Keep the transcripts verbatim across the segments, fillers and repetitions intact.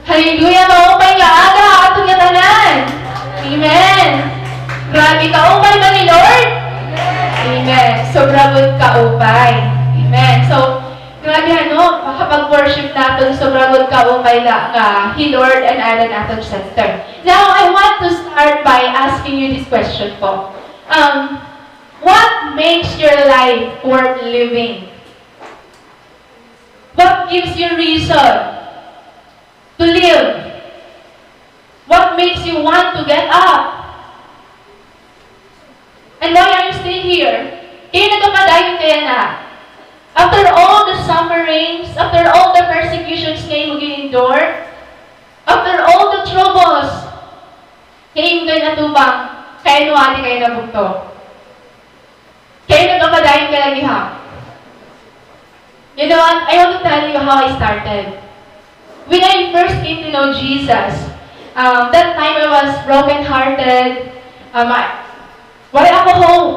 Hallelujah! Maupay nga aga ha aton ngatanan. Amen. Grabe, kaupay ba ni Lord? Amen. Sobra gud kaupay. Amen. So, grabe, ano, makapag-worship naton, sobra gud kaupay la nga hi Lord an aton aton center. Now, I want to start by asking you this question po. Um, what makes your life worth living? What gives you reason to live? What makes you want to get up? And why are you still here? Kay nagapadayon ka yana. After all the sufferings, after all the persecutions nga imo gin-endure, after all the troubles nga imo gin-atubang, kay ano adi ka yana bugto? Kay nagapadayon ka la gihap. You know what? I want to tell you how I started. When I first came to know Jesus, um, that time I was broken-hearted. Um, I, waray ako hope.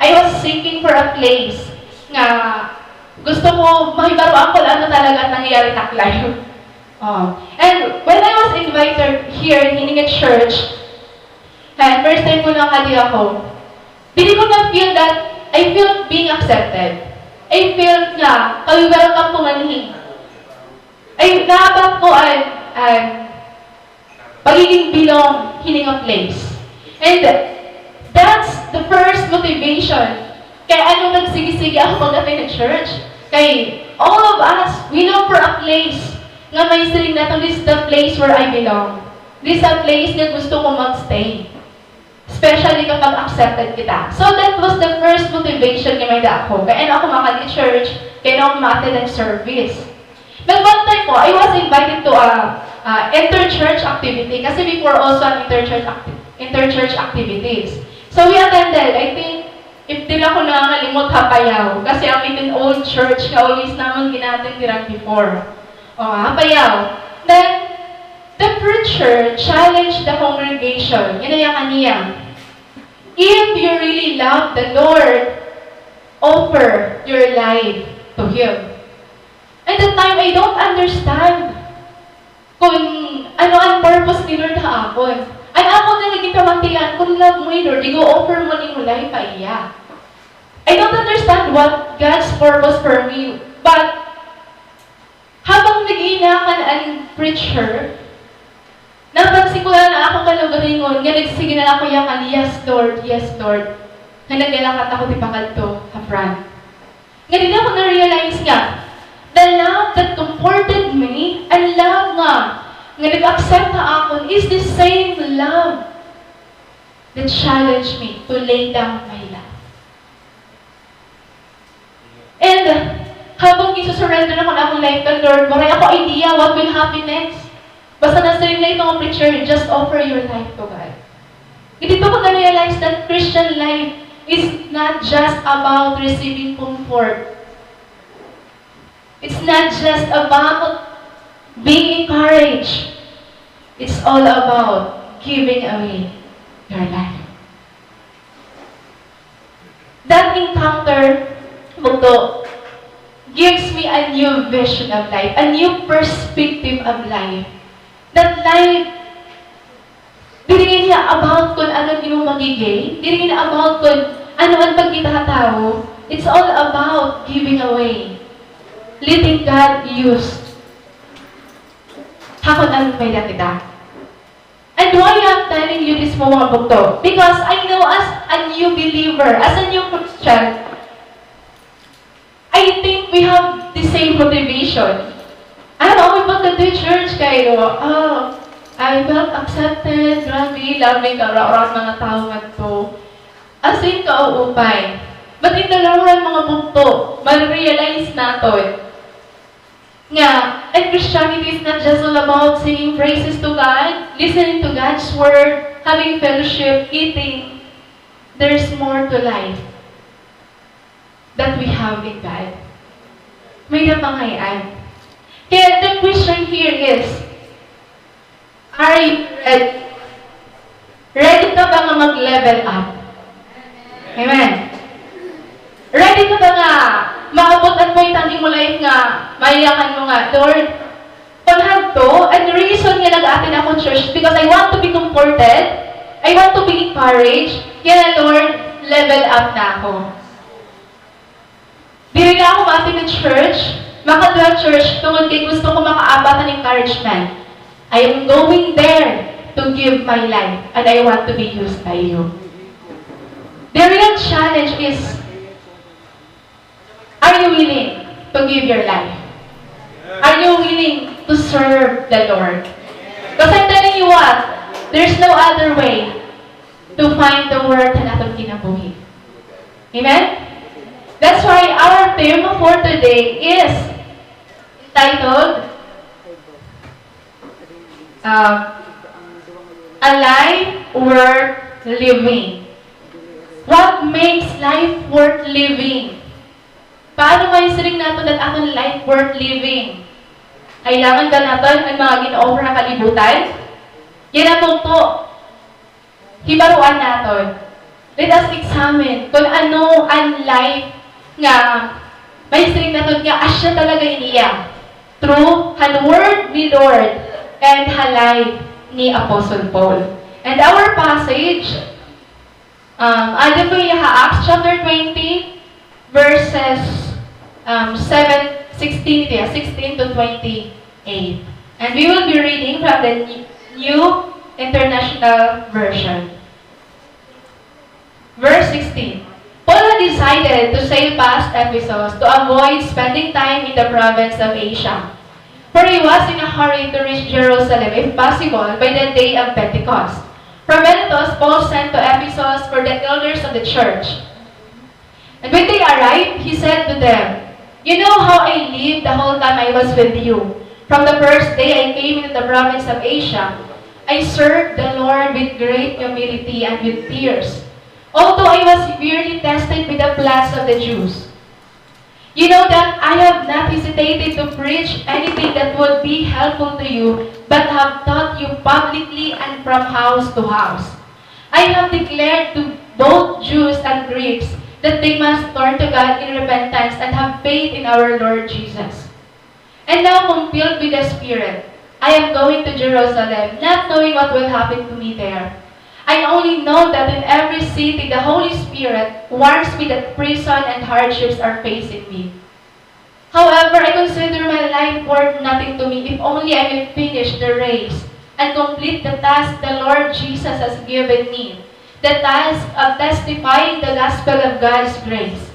I was seeking for a place nga gusto ko mahibaro-an kon ano talaga an nangyayari ha akon life. Oh. And when I was invited here in Hininga Church, and first time ko nakadi ako, diri ko na-feel that I felt being accepted. I felt nga kay welcome ko nganhi. Ay, naabat ko an, an pagiging belong hini nga place. And that's the first motivation kay ano nagsige-sige ako pag-attend ng church. Kay all of us, we look for a place nga may siring naton, "This is the place where I belong. This is a place nga gusto ko magstay." Especially kapag accepted kita. So that was the first motivation nga may-ada ako. Kay ano ako makadi church, kay ano ako ma-attend ng service. But one time po, I was invited to a, a inter-church activity. Kasi before also an inter-church acti-, inter-church activities. So we attended, I think, if diri ako nangangalimot, ha Payao. Kasi an iton old church nga always namon gin-attend dira before. O, ha Payao. Then, the preacher challenged the congregation. Yana an iya kaniya, "If you really love the Lord, offer your life to Him." At that time, I don't understand kon ano an purpose ni Lord ha akon. An akon na la ginpamatian, kon love mo hi Lord, igo-offer mo an imo life ha iya. I don't understand what God's purpose for me, but habang nag-iinakan an preacher, napansin ko la an akon kalugaringon nga nagsige na la ako yakan, "Yes, Lord, yes, Lord." Nga naghalakat ako tipakadto ha front. Nga dida ko na-realize nga the love that comforted me, an love nga, nga nag-accept ha akon is the same love that challenged me to lay down my life. And habang gin-surrender ako an akon life kan Lord, waray ako idea what will happen next. Basta nasiring la ito nga preacher, "Just offer your life to God." Didto ko na-realize that Christian life is not just about receiving comfort. It's not just about being encouraged. It's all about giving away your life. That encounter, bugto, gives me a new vision of life, a new perspective of life. That life, diri niya about kon ano an imo magi-gain, diri niya about kon ano an pagkita ha tawo. It's all about giving away, letting God use ha kon ano may-ada kita. And why I'm telling you this po, mga bugto? Because I know as a new believer, as a new Christian, I think we have the same motivation. Ano, ako pagkadto church kay, ah, I felt accepted, grabe, love me, kaura-ura an mga tawo ngadto. As in, kaupay. But in the long run, mga bugto, ma-realize naton nga, and Christianity is not just all about singing praises to God, listening to God's word, having fellowship, eating. There's more to life that we have in God. May-ada pa ngay-an. Kaya the question here is, are you ready? Ready ka ba nga mag-level up? Amen. Ready ka ba nga maabot an point nga imo life nga mayakan mo nga, "Lord, kon hadto, an reason nga nag-attend ako church because I want to be comforted, I want to be encouraged, yana, Lord, level up na ako." Diri na ako maapil nga church, makadto ha church tungod kay gusto ko makaabat han encouragement. I am going there to give my life and I want to be used by you. The real challenge is, are you willing to give your life? Are you willing to serve the Lord? Because I'm telling you what, there's no other way to find the worth han aton kinabuhi. Amen? That's why our theme for today is entitled, uh, A Life Worth Living. What makes life worth living? Paano mahisiring naton that aton life worth living? Kailangan ba naton an mga gin-offer ha kalibutan? Yana po. Hibaruan naton. Let us examine kon ano an life nga mahisiring naton nga asya talaga ini iya. Through han word ni Lord and ha life ni Apostle Paul. And our passage, um, ada po iya ha Acts chapter twenty, verses, um, seven, sixteen, yeah, sixteen to twenty-eight. And we will be reading from the New International Version. Verse sixteen. Paul had decided to sail past Ephesus to avoid spending time in the province of Asia, for he was in a hurry to reach Jerusalem, if possible, by the day of Pentecost. From Miletus, Paul sent to Ephesus for the elders of the church. And when they arrived, he said to them, "You know how I lived the whole time I was with you. From the first day I came into the province of Asia, I served the Lord with great humility and with tears, although I was severely tested by the plots of the Jews. You know that I have not hesitated to preach anything that would be helpful to you, but have taught you publicly and from house to house. I have declared to both Jews and Greeks that they must turn to God in repentance and have faith in our Lord Jesus. And now, compelled by the Spirit, I am going to Jerusalem, not knowing what will happen to me there. I only know that in every city the Holy Spirit warns me that prison and hardships are facing me. However, I consider my life worth nothing to me if only I may finish the race and complete the task the Lord Jesus has given me, the task of testifying the gospel of God's grace.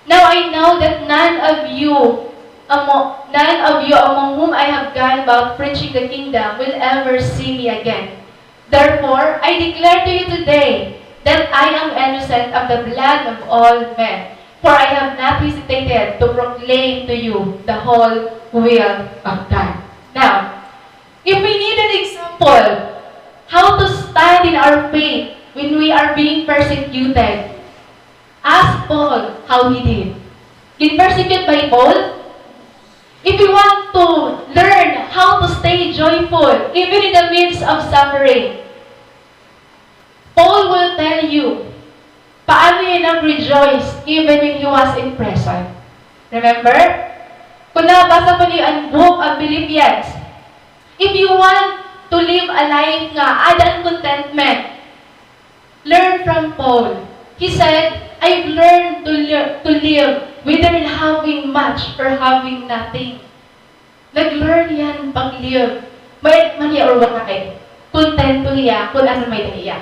Now I know that none of you amo-, none of you among whom I have gone about preaching the kingdom will ever see me again. Therefore, I declare to you today that I am innocent of the blood of all men, for I have not hesitated to proclaim to you the whole will of God." Now, if we need an example how to stand in our faith when we are being persecuted, ask Paul how he did. Gin-persecute ba hi Paul? If you want to learn how to stay joyful even in the midst of suffering, Paul will tell you paano hiya nag-rejoice even when he was in prison. Remember? Kon nabasa pa niyo an book of Philippians, if you want to live a life nga ada an contentment, learn from Paul. He said, "I've learned to li-, to live whether having much or having nothing." Nag-learn hiya hin pag-live. May-ada man hiya or waray, kontento hiya kon ano may-ada hiya.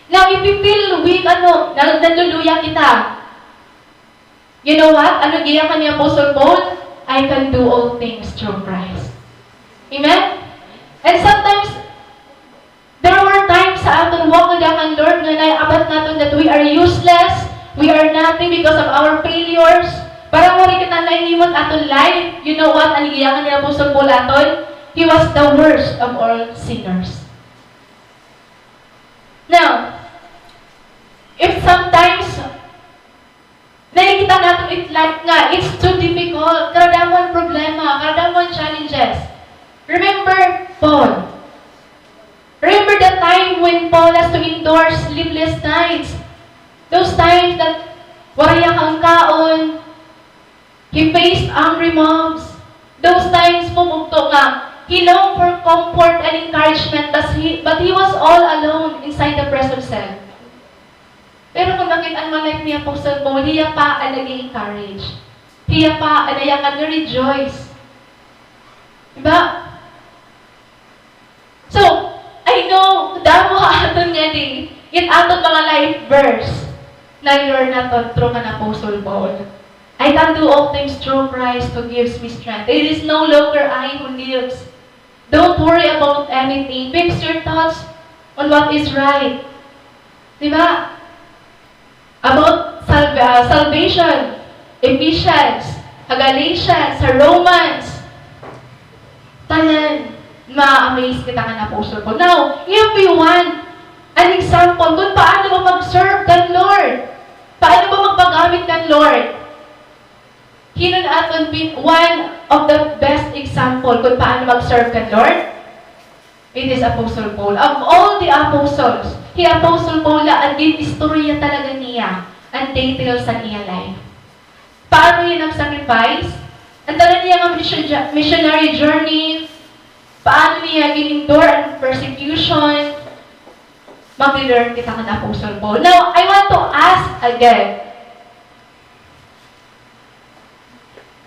Now, if you feel weak, ano, na-, nanluluya kita, you know what? Ano giyakan ni Apostle Paul? "I can do all things through Christ." Amen? And sometimes, there were times ha aton walk nga kan Lord nga naabat naton that we are useless, we are nothing because of our failures. Parang waray kita nahinimot aton life. You know what? Ano giyakan ni Apostle Paul aton? He was the worst of all sinners. Now, if sometimes nakikita naton it life nga it's too difficult, karadamo han problema, karadamo han challenges. Remember Paul. Remember the time when Paul has to endure sleepless nights. Those times that waray hiya kaon-kaon, he faced angry mobs. Those times po, bugto nga, he longed for comfort and encouragement, but he, but he was all alone inside the prison cell. Pero kon makit-an mo an life ni Apostle Paul, hiya pa an nag-encourage. Hiya pa an iya nga ni-rejoice. Diba? So, I know, damo ha aton ngadi, it aton mga life verse, na-learn naton through kan Apostle Paul. "I can do all things through Christ who gives me strength. It is no longer I who lives. Don't worry about anything. Fix your thoughts on what is right." Di ba? About salv-, ah, salvation, Ephesians, ha Galatians, ha Romans. Tanan, ma-amaze kita kan Apostle Paul. Now, if we want an example kung paano ba mag-serve kan Lord, paano ba magpagamit kan Lord, hin-o an aton pin-, one of the best example kung paano mag-serve kan Lord? It is Apostle Paul. Of all the apostles, hi Apostle Paul la an gin-istorya talaga niya an details han iya life. Paano hiya nag-sacrifice? An tanan niya nga mission-, missionary journey, paano niya gin-endure an persecution, magli-learn kita kan Apostle Paul. Now, I want to ask again,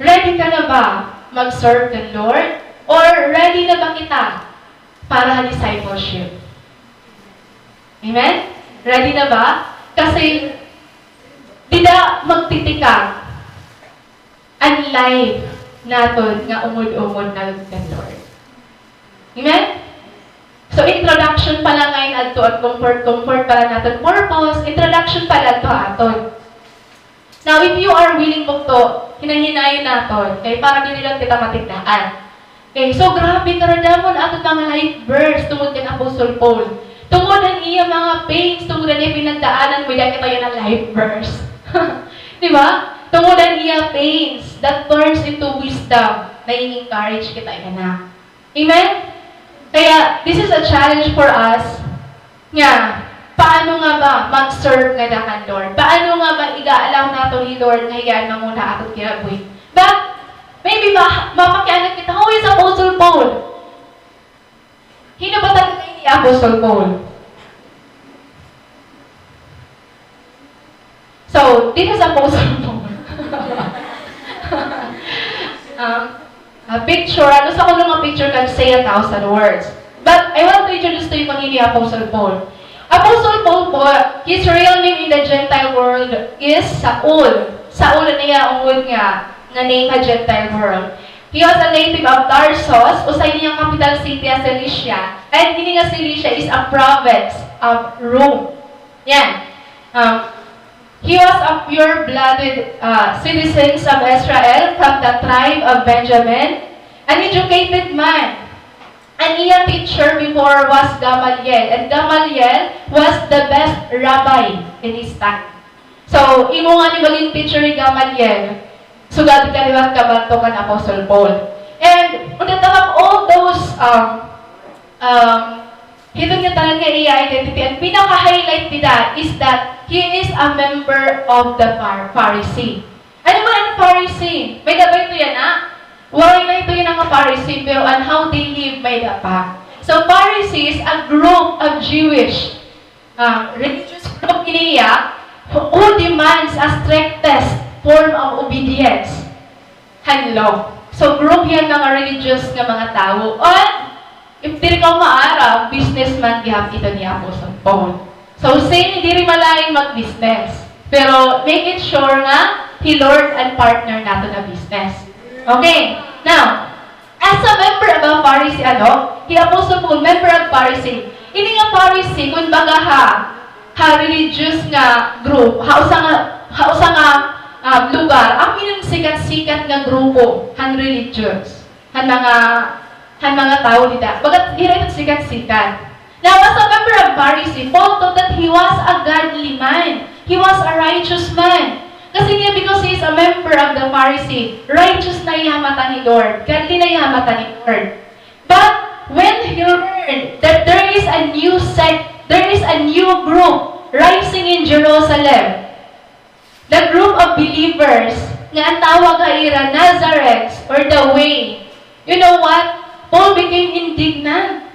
ready ka na ba mag-serve the Lord? Or ready na ba kita para ha discipleship? Amen? Ready na ba? Kasi, dida magtitikang an life naton nga umod-umod na kan Lord. Amen? So, introduction pa la ngay-an adto an comfort, comfort pa la naton purpose, introduction pa la adto ha aton. Now, if you are willing, bugto, hinay-hinayon naton, kay para diri lang kita matigdaan. Okay, so grabe karadamo an aton mga life verse tungod kan Apostle Paul. Tungod an iya mga pains, tungod an iya pinagdaanan, may-ada kita yana life verse. Di ba? Tungod an iya pains, that turns into wisdom. Nai-encourage kita yana. Amen? Kaya, this is a challenge for us. Nga, paano nga ba mag-serve ngada kan Lord? Paano nga ba iga-allow naton hi Lord nga hiya an manguna ha aton kinabuhi? But, maybe ma-, mapakiana kita, who is Apostle Paul? Hin-o ba talaga ini Apostle Paul? So, this is Apostle Paul. Um, a picture, an usa kuno nga picture can say a thousand words. But I want to introduce to you kon hin-o hi Apostle Paul. Apostle Paul po, his real name in the Gentile world is Saul. Saul an iya ungod nga, nga name ha Gentile world. He was a native of Tarsus, usa ini nga capital city ha Cilicia, and ini nga Cilicia is a province of Rome. Yan. Um, he was a pure-blooded, uh, citizens of Israel from the tribe of Benjamin, an educated man. An iya teacher before was Gamaliel, and Gamaliel was the best rabbi in his time. So, imo ngani maging teacher hi Gamaliel, sugad ka liwat ka ba adto kan Apostle Paul. And on the top of all those, um, um, hiton nga tanan nga iya identity, an pinaka-highlight dida is that he is a member of the Phar-, Pharisee. Ano man an Pharisee? May-ada ba ito yana? Waray na ito yana nga Pharisee, pero an how they live, may-ada pa. So, Pharisee is a group of Jewish ah, religious group ini iya who, who demands a strictest form of obedience han law. So, group hiya mga religious nga mga tawo. Or, if diri ka maaram, businessman gihap ito ni Apostle Paul. So, same, diri malain mag-business. Pero, make it sure nga hi Lord an partner naton nga business. Okay. Now, as a member of a Pharisee, ano, hi Apostle Paul, member of Pharisee. Ini nga Pharisee, kumbaga ha, ha religious nga group, ha usa nga, ha usa nga, um, lugar, amo ini an sikat-sikat nga grupo han religious, han mga, han mga tawo dida. Bagat hira it sikat-sikat. Now, as a member of Pharisee, Paul thought that he was a godly man. He was a righteous man. Kasi niya, because he is a member of the Pharisee, righteous na iya ha mata ni Lord. Godly na iya ha mata ni Lord. But when he learned that there is a new sect, there is a new group rising in Jerusalem, the group of believers, nga an tawag ha ira Nazarenes, or the way. You know what? Paul became indignant.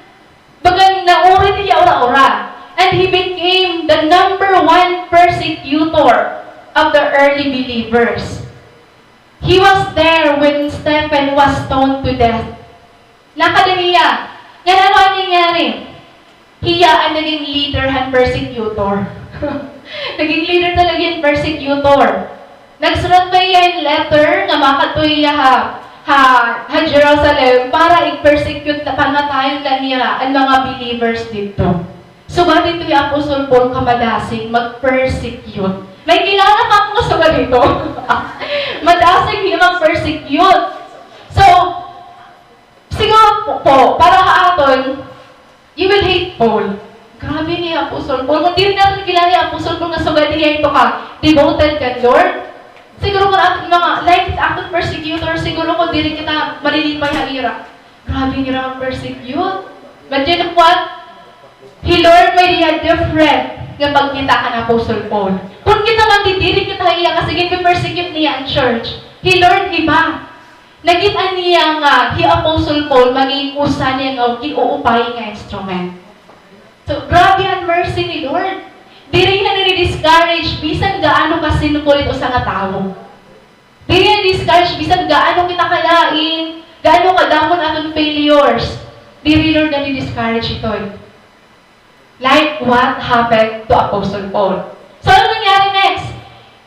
Bagan nauri hiya ura-ura. And he became the number one persecutor of the early believers. He was there when Stephen was stoned to death. Nakada niya. Ngan ano an nangyari? Hiya an naging leader han persecutor. Naging leader talaga hin persecutor. Nagsurat pa hiya hin letter nga makadto hiya ha, ha, ha Jerusalem para ig-persecute na, pamatayon la nira an mga believers didto. Sugad didto hi Apostle Paul ka madasig mag-persecute. May kilala ka nga sugad didto? Madasig hiya mag-persecute. So, siguro po, po, para ha aton, you will hate Paul. Grabe ni Apostle Paul. Kon diri naton kilala hi Apostle Paul nga sugad hiya ito ka devoted kan Lord, siguro kon aton mga, like, aton persecutor, siguro kon diri kita malilipay ha ira. Grabe nira mag-persecute. But you know what? Hi Lord may-ada different nga pagkita kan Apostle Paul. Kon kita man didiri kita ha iya, kay sige, pi-persecute niya an church. Hi Lord iba. Nakit-an niya nga hi Apostle Paul magin usa niya nga gin-uupay nga instrument. So, grabe an mercy ni Lord. Diri hiya nadi-discourage bisan gaano ka-sinful it usa nga tawo. Diri nadi-discourage bisan gaano kita kalain, gaano kadamo an aton failures. Diri, Lord, nadi-discourage ito, eh. Like what happened to Apostle Paul. So, ano nangyari next?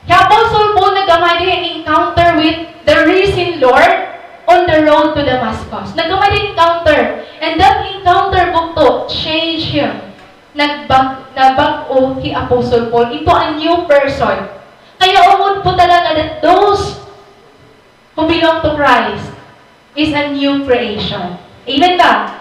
Hi Apostle Paul nagkamay dida hin encounter with the risen Lord on the road to Damascus. Nagkamay dida hin encounter. And that encounter, bugto, changed him. Nagbag-, nabag-o hi Apostle Paul into a new person. Kaya ungod po talaga that those who belong to Christ is a new creation. Amen ba?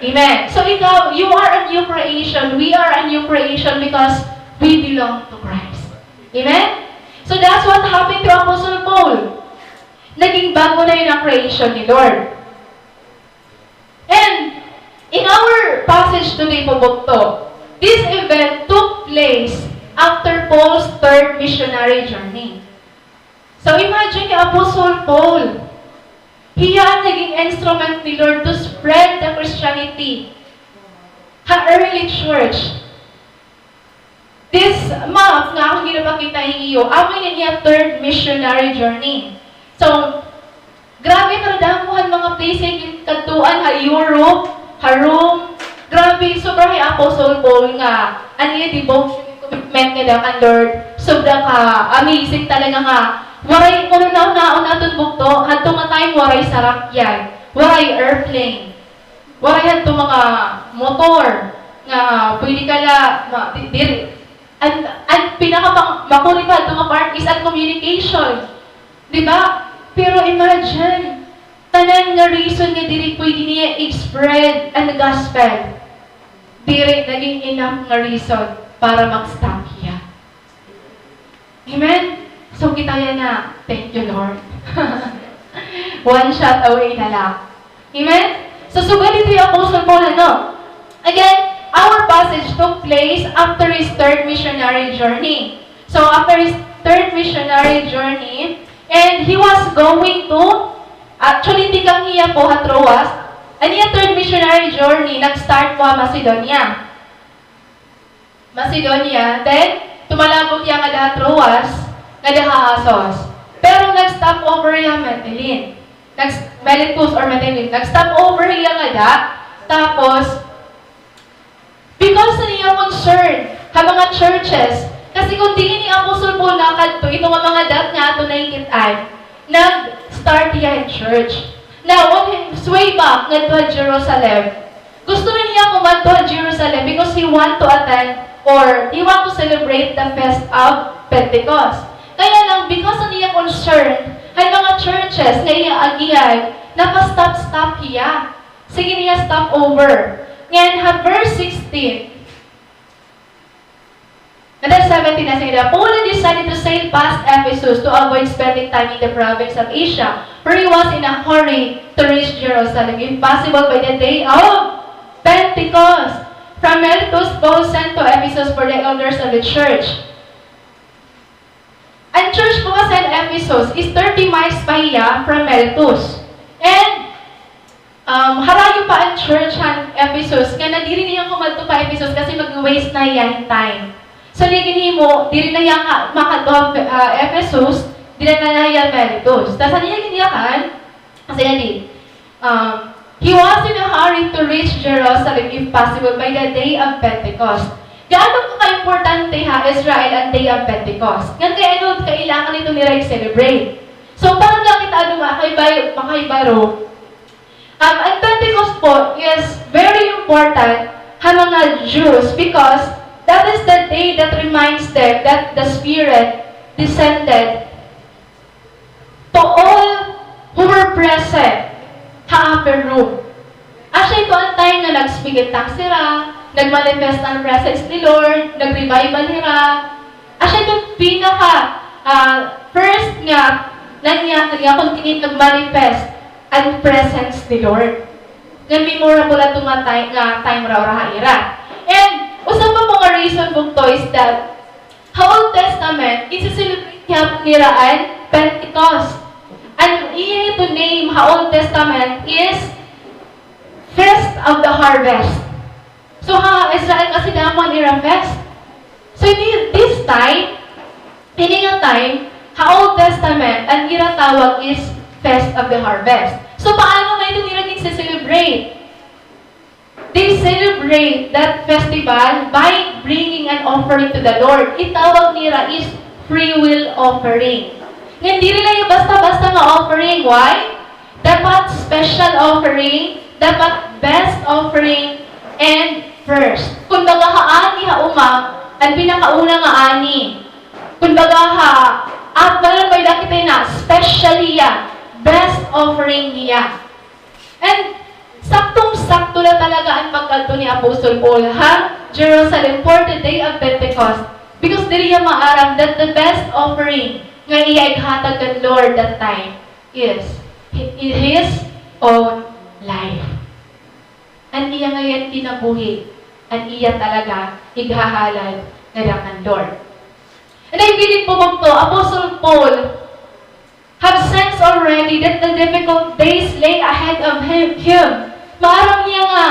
Amen. So ikaw, you are a new creation. We are a new creation because we belong to Christ. Amen? So that's what happened to Apostle Paul. Naging bago na yun ang creation ni Lord. And in our passage today po, bugto, this event took place after Paul's third missionary journey. So imagine hi Apostle Paul, hiya an naging instrument ni Lord to spread the Christianity ha early church. This map nga akon ginapakita ha iyo, amo ini an iya third missionary journey. So, grabe kadamo han mga place nga ginkadtuan ha Europe, ha Rome. Grabe, sobra hi Apostle Paul nga an iya devotion and commitment ngada kan Lord. Sobra ka-amazing talaga nga waray, kuno naon-naon naton bugto, hadto nga time waray sarakyan, waray airplane. Waray hadto mga motor nga pwede ka la, ma-, di-, diri, an, an pinaka ma-, makuri pa hadto nga part is an communication. Di ba? Pero imagine, tanan nga reason nga diri pwede niya i-spread an gospel, diri naging enough nga reason para mag-stop hiya. Amen? So, kita yana, thank you, Lord. One shot away na la. Amen? So, sugad didto hi Apostle Paul, ano? Again, our passage took place after his third missionary journey. So, after his third missionary journey, and he was going to, actually, tikang hiya po ha Troas, an iya third missionary journey, nag-start po ha Macedonia. Macedonia, then tumalabog hiya ngada ha Troas, ngada ha Assos. Pero nag-stop over hiya ha Mitilene. Nag-, Miletus or Mitilene. Nag-stop over hiya ngada, tapos, because han iya concern ha mga churches, kasi kon diin hi Apostle Paul nakadto, ito nga mga dot nga aton nakikit-an, nag-start hiya hin church. Now, on his way back ngadto ha Jerusalem, gusto na niya kumadto ha Jerusalem because he want to attend or he want to celebrate the fest of Pentecost. Kaya lang, because han iya concern han mga churches nga iya agihan, napa-stop-stop hiya. Sige niya stop over. Ngan ha verse sixteen, and then seventeen, nasiring, Paul decided to sail past Ephesus to avoid spending time in the province of Asia, for he was in a hurry to reach Jerusalem, if possible, by the day of Pentecost. From Miletus, Paul sent to Ephesus for the elders of the church. An church po kasi in Ephesus is thirty niya from Miletus. And, um, harayo pa an church han Ephesus, nga nadiri niya kumadto pa Ephesus kasi mag-waste na hiya hin time. So, niya ginhimo, diri na hiya ka-, makadto ha, ah, Ephesus, diri na hiya Miletus. Tas, an iya ginyakan, kasi, um, he was in a hurry to reach Jerusalem, if possible, by the day of Pentecost. Gaano ka kaimportante ha Israel an day of Pentecost? Ngan kay ano kailangan ito nira i-celebrate? So, para la kita ano makahibay-, makahibaro, um, an Pentecost po is very important ha mga Jews because that is the day that reminds them that the Spirit descended to all who were present ha upper room. Asya ito an time nga nag-speak in tongues hira, nag-manifest an presence ni Lord, nag-revival hira. Asya ito pinaka, ah, first nga nangyari nga kon kini nag-manifest an presence ni Lord. Nga memorable ato nga time, nga time raw ra ha ira. And usa pa po nga reason bugto is that ha Old Testament, isi-celebrate gihapon nira an Pentecost. An iya ito name ha Old Testament is Feast of the Harvest. So, ha Israel kasi damo an ira fest. So, ini, this time, ini nga time, ha Old Testament, an ira tawag is Feast of the Harvest. So, paano man ito nira ginse-celebrate? They celebrate that festival by bringing an offering to the Lord. Itawag nira is free will offering. Ngan diri la iya basta-basta nga offering. Why? Dapat special offering, dapat best offering, and first. Kumbaga ha ani ha uma, an pinakauna nga ani. Kumbaga ha, at balon may dakit na, special hiya, best offering hiya. And saktong-sakto la talaga an pagkadto ni Apostle Paul ha Jerusalem for the day of Pentecost. Because diri hiya maaram that the best offering nga iya ighatag kan Lord that time is hi-, his own life. An iya ngay-an kinabuhi, an iya talaga ighahalad ngada kan Lord. And I believe po bugto, Apostle Paul have sense already that the difficult days lay ahead of him, him. Maaram niya nga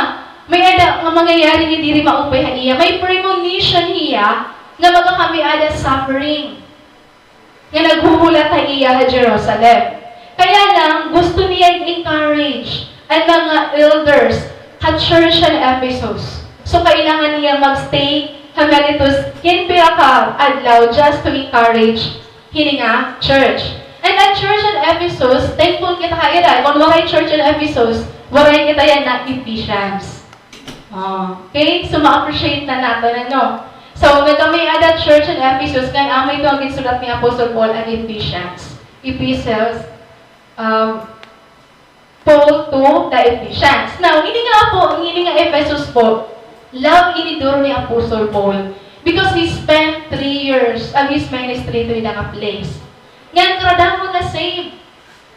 may-ada nga mangyayari nga diri maupay ha iya. May premonition hiya nga magkakami-ada suffering nga naghuhulat ha iya ha Jerusalem. Kaya lang, gusto niya i-encourage an mga elders ha church han Ephesus. So, kailangan niya mag-stay ha Miletus hin pira ka adlaw just to encourage hini nga church. And an church in Ephesus, thankful kita ha ira. Kon waray church in Ephesus, waray kita yana Ephesians. Ah, okay? So, ma-appreciate na naton, ano? So, nagkami-ada church in Ephesus, ngan amo ito an ginsulat ni Apostle Paul an Ephesians. Epistles, um, Paul to the Ephesians. Now, ini nga po, ini nga Ephesus po, love ini duro ni Apostle Paul because he spent three years of his ministry to ida nga place. Ngan karadamo na-save.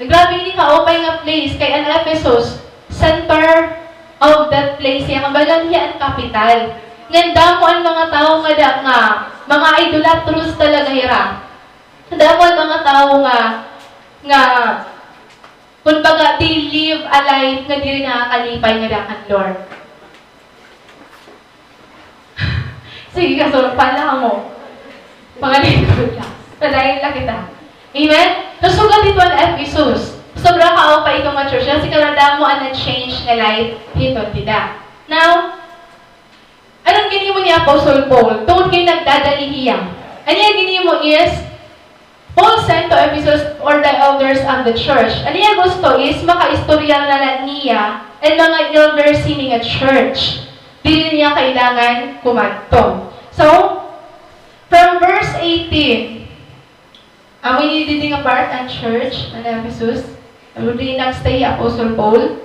Grabe ini kaupay nga place, kay an Ephesus, center of that place hiya, kumbaga hiya an capital. Ngan damo an mga tawo nga da-, nga mga idolatrous talaga hira. Damo an mga tawo nga, nga Kumbaga, they live a life nga diri nakakalipay ngada kan Lord. Sige, kasurpan la kamo. Pangalingkod la. Padayon la kita. Amen? Nasugad hito an Ephesus. Sobra kaupay ito nga church. Kasi karadamo an na-change nga life hiton dida. Now, ano an ginhimo ni Apostle Paul? Tungod kay nagdadali hiya. An iya ginhimo is, Paul sent to Ephesus for the elders of the church. An iya gusto is makaistorya na la niya an mga elders hini nga church. Diri niya kailangan kumadto. So, from verse eighteen, Amo ini didi nga part an church, an Ephesus. Didi nag-stay hi Apostle Paul.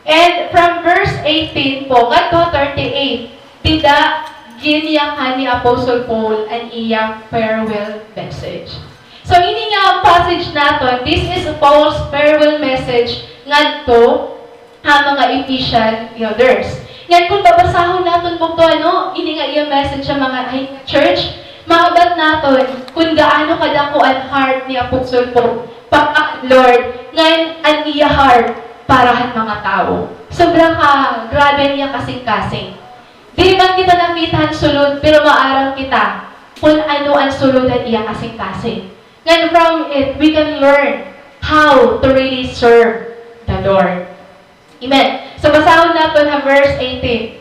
And from verse eighteen po, ngadto ha thirty-eight, dida ginyakan ni Apostle Paul an iya farewell message. So, ini nga passage naton, this is Paul's farewell message ngadto ha mga Ephesian elders. Ngan kon babasahon naton bugto, ano, ini nga iya message ha mga, ay, church, maabat naton kon gaano kadako an heart ni Apostle Paul para Lord, ngan an iya heart para han mga tawo. Sobra ka grabe an iya kasingkasing. Diri man kita nakita han sulod, pero maaram kita kon ano an sulod han iya kasingkasing. Ngan from it, we can learn how to really serve the Lord. Amen. So, basahon naton ha verse eighteen.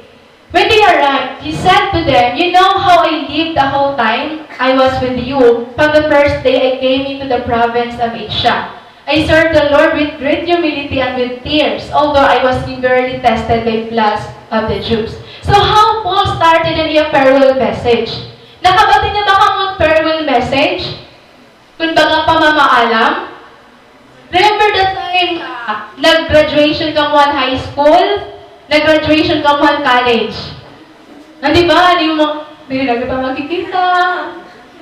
When they arrived, he said to them, "You know how I lived the whole time I was with you, from the first day I came into the province of Asia. I served the Lord with great humility and with tears, although I was severely tested by plus of the Jews." So, how Paul started an iya farewell message? Nakabati na ba kamo han farewell message? Kumbaga, pamamaalam. Remember the time nga nag-graduation kamo han high school? Nag-graduation kamo han college? Na, di ba? Di mo, diri na kita magkikita.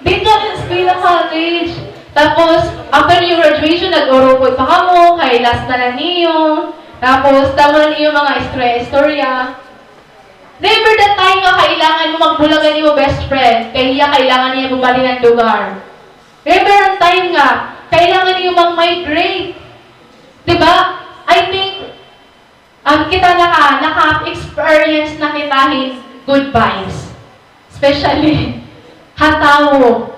Di ka sa eskwela, college. Tapos, after your graduation, nag-urupod pa kamo, kay last na la niyo. Tapos, damo na niyo mga istorya-istorya. Remember the time nga kailangan mo magbulagan nimo best friend, kay hiya kailangan niya bumalhin han lugar. Remember an time nga kailangan niyo mag-migrate. Di ba? I think, um, kita naka-, naka-experience na kita hin goodbyes. Especially, ha tawo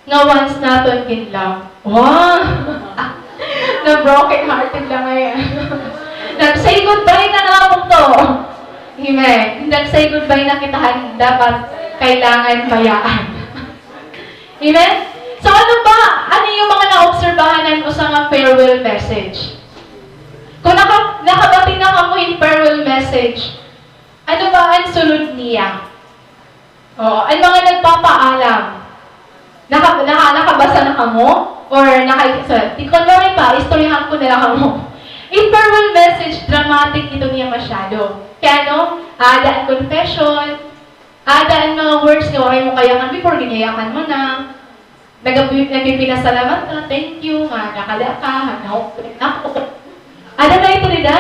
nga once naton ginlove. Wow! Na-broken hearted la ngay-an. Nag-say goodbye na nga po to. Amen. Nag-say goodbye na kita han dapat kailangan bayaan. Amen? So, ano ba? Ano it mga naobserbahan han usa nga farewell message? Kon naka-, nakabati na kamo hin farewell message, ano ba an sunod niya? Oo, an mga nagpapaalam. Naka-, naka-, nakabasa na kamo? Or naka-, sa, di ko na rin pa, istoryahan ko na la kamo. In farewell message, dramatic ito niya masyado. Kay ano, aada an confession, aada an mga words nga waray mo kayakan before, ginayakan mo na. Nag-, nagpipinasalamat ka, thank you, nga nakada ka, nga okay na ako. Aada na ito, dida.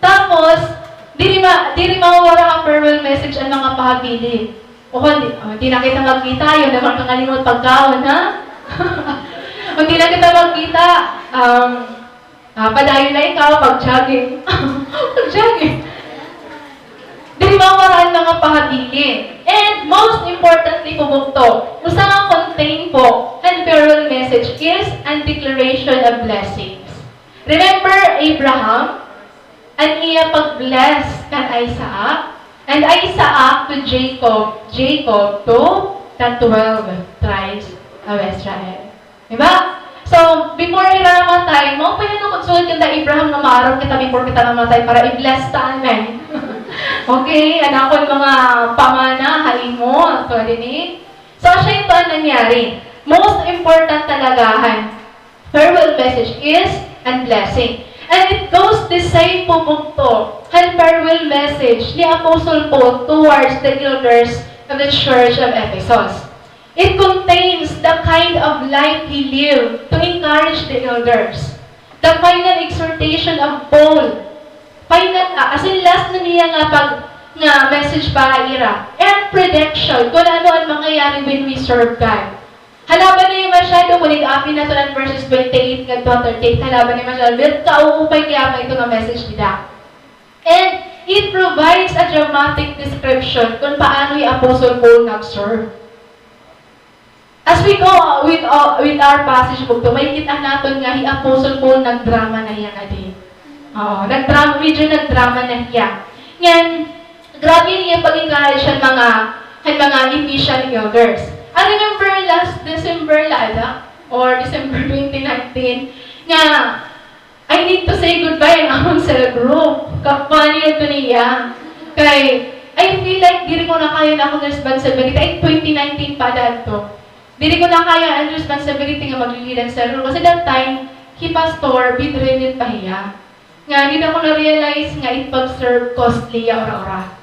Tapos, diri ma-, diri mawawara ha farewell message an mga pahabilin. O kon di, o, di na kita magkita, ayaw naman kangalimot pagkaon, ha? O di na kita magkita, um, ah, padayon na ikaw, pag-jogging. Pag-jogging. Diri mawawara an mga pahabilin. And most importantly po, bugto, usa nga content po han farewell message is an declaration of blessings. Remember Abraham? An iya pag-bless kan Isaac, and Isaac to Jacob, Jacob to the twelve tribes of Israel. Di ba? So, before hira namatay, mao pa it nagsulod kanda Abraham nga maaram kita before kita mamatay para i-bless ta, amen. Okay, an akon mga pamana ha imo, so, dinhi. So, asya ito an nangyari. Most important talaga han farewell message is an blessing. And it goes the same po bugto han farewell message ni Apostle Paul towards the elders of the church of Ephesus. It contains the kind of life he lived to encourage the elders. The final exhortation of Paul. Final, ah, as in last na niya nga pag-, nga message para ira. And prediction, kon ano an mangyayari when we serve God. Halaban na niya masyado, kon ig-api naton an verses twenty-eight ngadto ha thirty-eight, halaban na niya masyado, pero kauupay kay-a ito nga message dida. And it provides a dramatic description kon paano hi Apostle Paul nag-serve. As we go with, uh, with our passage bugto, makikita naton nga hi Apostle Paul nagdrama na hiya ngadi. Oo, nagdrama, medyo nagdrama na hiya. Ngan, grabe an iya pag-encourage han mga, han mga Ephesian elders. I remember last December la ada, or December twenty nineteen, nga I need to say goodbye an amon cell group. Ka-, funny adto niya. Kay, I feel like diri ko na kaya an akon responsibility. Ay, twenty nineteen pa ada adto. Diri ko na kaya an responsibility nga mag-lead an cell group. Kasi that time, hi Pastor, bedridden pa hiya. Nga, dida ko na-realize nga it pag-serve costly ya ura-ura.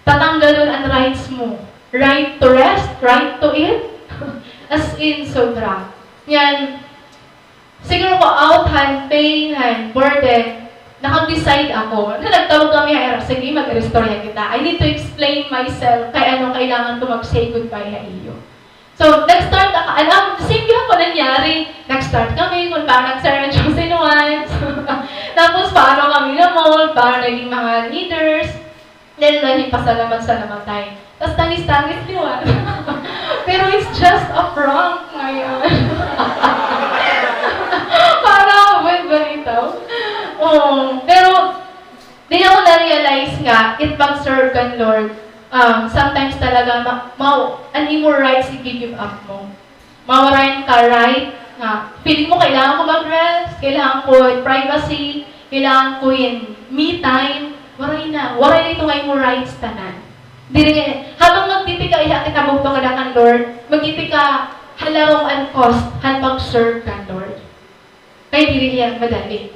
Tatanggalon an rights mo. Right to rest, right to eat. As in, sobra. Ngan, siguro ko out han pain, han burden, nakag-decide ako. Na nagtawag kami ha ira, sige, mag-iristorya kita. I need to explain myself kay ano kailangan ko mag-say goodbye ha iyo. So, nag-start ako, an, an same naging mga leaders, then naging pasalamat-salamatay. Tas tangis-tangis liwat. Pero it's just a prank ngayon. Para, well, balitaw. Oo. Pero, di ako na-realize nga, it pag-serve kan Lord, um, sometimes talaga, ma-, ma-, an imo rights, i-give up mo. Mawaray ka right nga, feeling mo kailangan ko mag-rest, kailangan ko privacy, kailangan ko in me time, waray na. Waray na ito nga imo rights tanan. Diri nga, habang magtipikay ha kita bugto nga kan Lord, magtipikay ha larong an cost han pag-serve kan Lord. Kay diri hiya madali.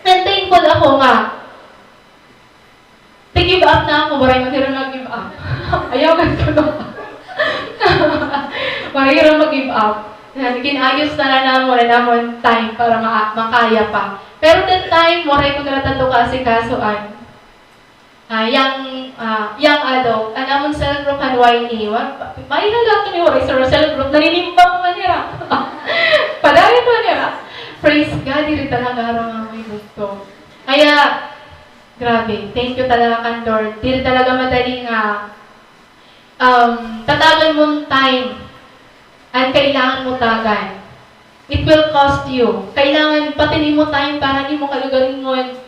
And thankful ako nga, ti-give up na ako, waray man hira mag-give up. Ayaw gad kuno. Waray hira mag-give up. Yan, gin-ayos na la namon an amon time para ma-, makaya pa. Pero that time, waray ko na la tadto kaasikasuan. Ah, young, ah, young adult, an amon cell group han Y A, wa-, ma-, maila la ito ni waray sa cell group, naninimbang man hira. Padayon man hira. Praise God, diri talaga hira nga may bugto. Kaya, grabe, thank you talaga kan Lord. Diri talaga madali nga, um, tatagan mo an time an kailangan mo tagan. It will cost you. Kailangan pati an imo time para an imo kalugaringon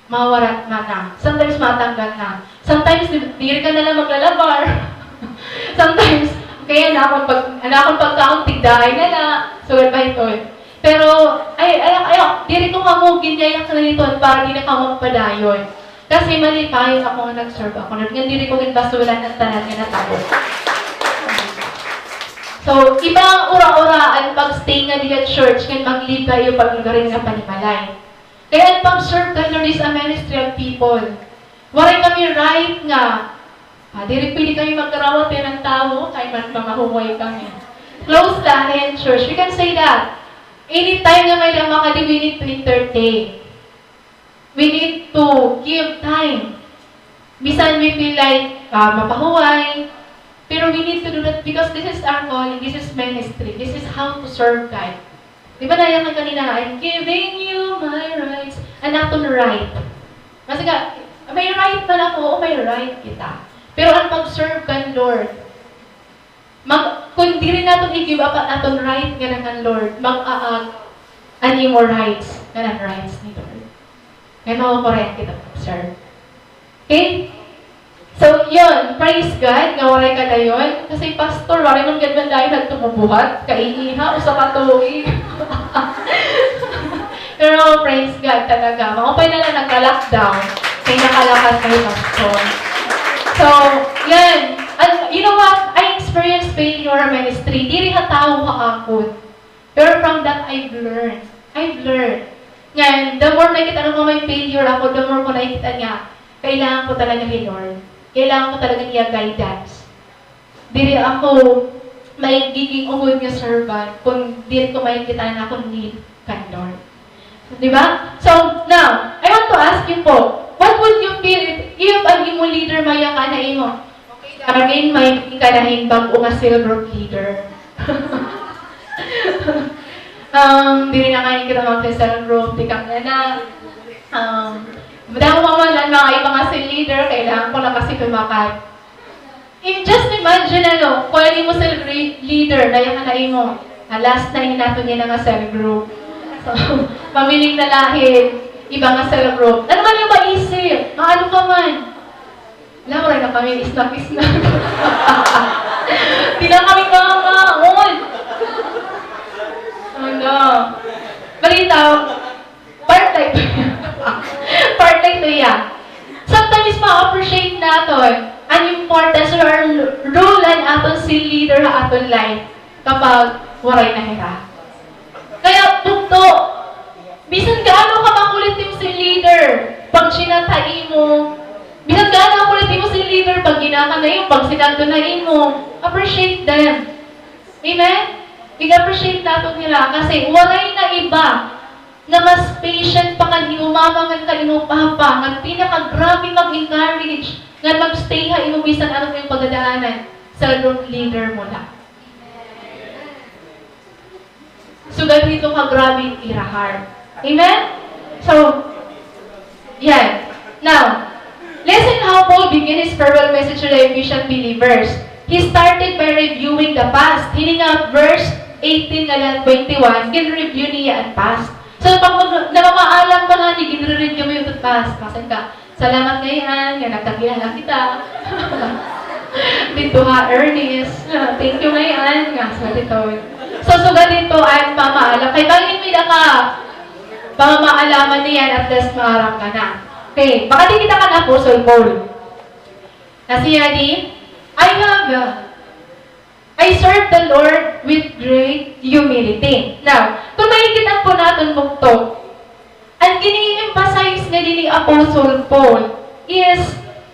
mawara man na. Sometimes matanggal na. Sometimes di-, diri ka na la maglalabar. Sometimes, kay an akon pag-, an akon pagkaon tigdaay na la. So, ba ito eh. Pero, ay, ay, ay, diri ko kamo ginyayak na didto para diri kamo magpadayon. Kasi malipayon ako nga nag-serve ako, ngan diri ko ginbasulan an tanan nga natabo. So, iba an ura-ura an pag-stay nga dida ha church, ngan mag-leave ka ha iyo paglugaringon nga panimalay. Kay an pag-serve kan Lord is a ministry of people. Waray kami right nga, ah, diri pwede kami magkarawat han tawo, kay man mamahuway kami. Close la an church. We can say that. Anytime nga may-ada makadi, we need to entertain. We need to give time. Bisan we feel like, ah, mapahuway, pero we need to do that because this is our calling, this is ministry, this is how to serve God. Di ba nayakan kanina, "I'm giving you my rights." An aton right. Kasi nga, may right man ako, oo, may right kita. Pero an pag-serve kan Lord, mag-, kon diri naton i-give up an aton right ngan kan Lord, mag-aag an imo rights ngan an rights ni Lord. Kay makukurean kita, sir. Okay? So, yun, praise God nga waray ka dayon. Kasi, pastor, waray man gad man dayon nagtumubuhat. Kaiiha, usa ka tuig. Pero, praise God talaga. Maupay na la nagka-lockdown. Kay nakalakas na hi pastor. So, yan. And you know what? I experienced failure in ministry. Diri ha tawo, ha akon. Pero from that, I've learned. I've learned. Ngan, the more nakita ko nga may failure ako, the more ko nakita nga kailangan ko talaga hi Lord. Kailangan ko talaga niya guidance. Diri ako magiging ugod nga servant kon diri ko makikita an akon need kan Lord. Di ba? So, now, I want to ask you po, what would you feel if, if an imo leader mayakan ha imo? Okay, Darwin, may ka na hin bag-o nga cell group leader. Um, diri na kay kita mag-cell group, tikang na na. Um, madamo pa man an mga iba nga cell leader, kailangan ko na kasi tumakat. Im-, just imagine, ano, kon an imo cell re-, leader, nayakan na imo. Ah, last na ini naton yana nga cell group. So, mamiling na la hin iba nga cell group. Ano man imo maisip? Maano ka man? Wala, waray na kami snack-snack. Di na kami mangangaon. Ano? Balitaw, part na ito. Part na ito, yeah. Sometimes ma-appreciate naton an importance or an role han aton cell leader ha aton life kapag waray na hira. Kaya bugto, bisan gaano ka makulit imo cell leader, pag chinat ha imo, bisan gaano kakulit imo cell leader, pag ginakan na imo, pag sinadto na imo, appreciate them. Amen? Ig-appreciate naton hira kasi waray na iba nga mas patient pa kan imo mama ngan kan imo papa, nga pinakagrabe mag-encourage, ngan mag-stay ha imo bisan ano pa imo pagdadaanan, cell group leader mo la. Sugad hito kagrabe an ira heart. Amen? So, yan. Now, listen how Paul began his farewell message to the Ephesian believers. He started by reviewing the past. Hining nga verse eighteen ngan twenty-one, gin-review niya an past. So, pag mag-, namamaalam ka ngani, gin-review mo it past. Masan ka, "Salamat ngay-an nga nagkakilala kita." Didto ha, Ernest. Thank you ngay-an nga sa dito. So, sugad didto an pamaalam. Kay bangin may-ada ka pamamaalaman niyan, at least maaram ka na. Okay, makadi kita kan Apostle Paul. Nasiring niya, "I have, uh, I serve the Lord with great humility." Now, kon makikita po naton bugto, an gini-emphasize ngani ni Apostle Paul is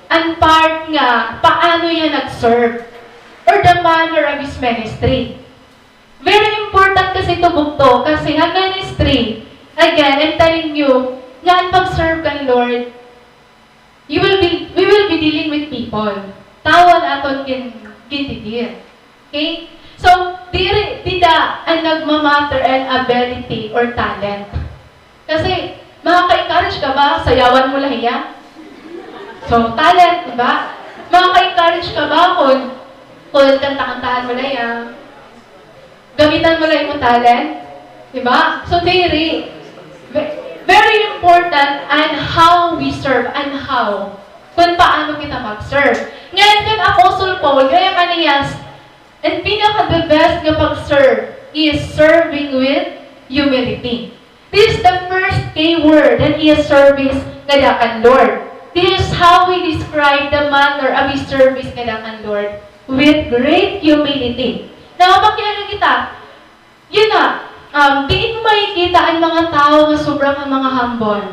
an part nga paano hiya nag-serve or the manner of his ministry. Very important kasi ito bugto, kasi ha ministry, again, I'm telling you, nga an pag-serve kan Lord, you will be, we will be dealing with people. Tawo an aton gin-, gindidil. Okay? So, diri, dida an nagmamatter an ability or talent. Kasi, makaka-encourage ka ba, sayawan mo la hiya? So, talent, di ba? Makaka-encourage ka ba kon, kon kanta-kantahan mo la hiya? Gamitan mo la imo talent? Di ba? So, diri. Ve-, very important an how we serve, an how. Kon paano kita mag-serve. Ngayon, kan Apostle Paul, ngayon kaniyas, an pinaka-the best nga pag-serve is serving with humility. This is the first key word an iya service ngada kan Lord. This is how we describe the manner of his service ngada kan Lord, with great humility. Now, pakiana kita, yun na, um, diin mo makikita an mga tawo nga sobra nga mga humble.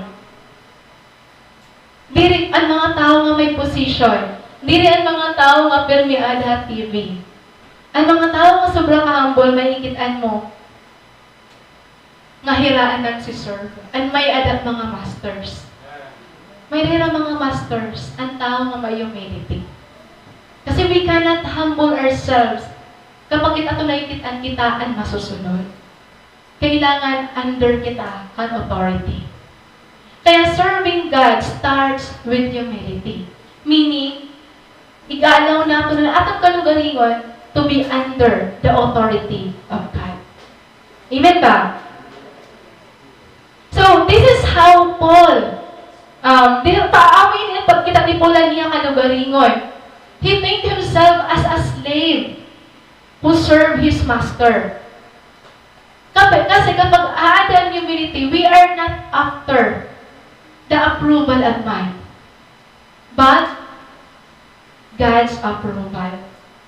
Diri an mga tawo nga may position. Diri an mga tawo nga pirmi aada ha T V. An mga tawo nga sobra ka-humble, makikit-an mo nga hira an nagsi-serve. An may-ada mga masters. May hira mga masters, an tawo nga may humility. Kasi we cannot humble ourselves kapag it aton nakikit-an kita an masusunod. Kailangan under kita kan authority. Kaya serving God starts with humility. Meaning, ig-allow naton an aton kalugaringon to be under the authority of God. Amen ba? So, this is how Paul, um, di, paano ini an pagkita ni Paul an iya kalugaringon? He think himself as a slave who serve his master. Kap-, kasi kapag aada an humility, we are not after the approval of man, but God's approval.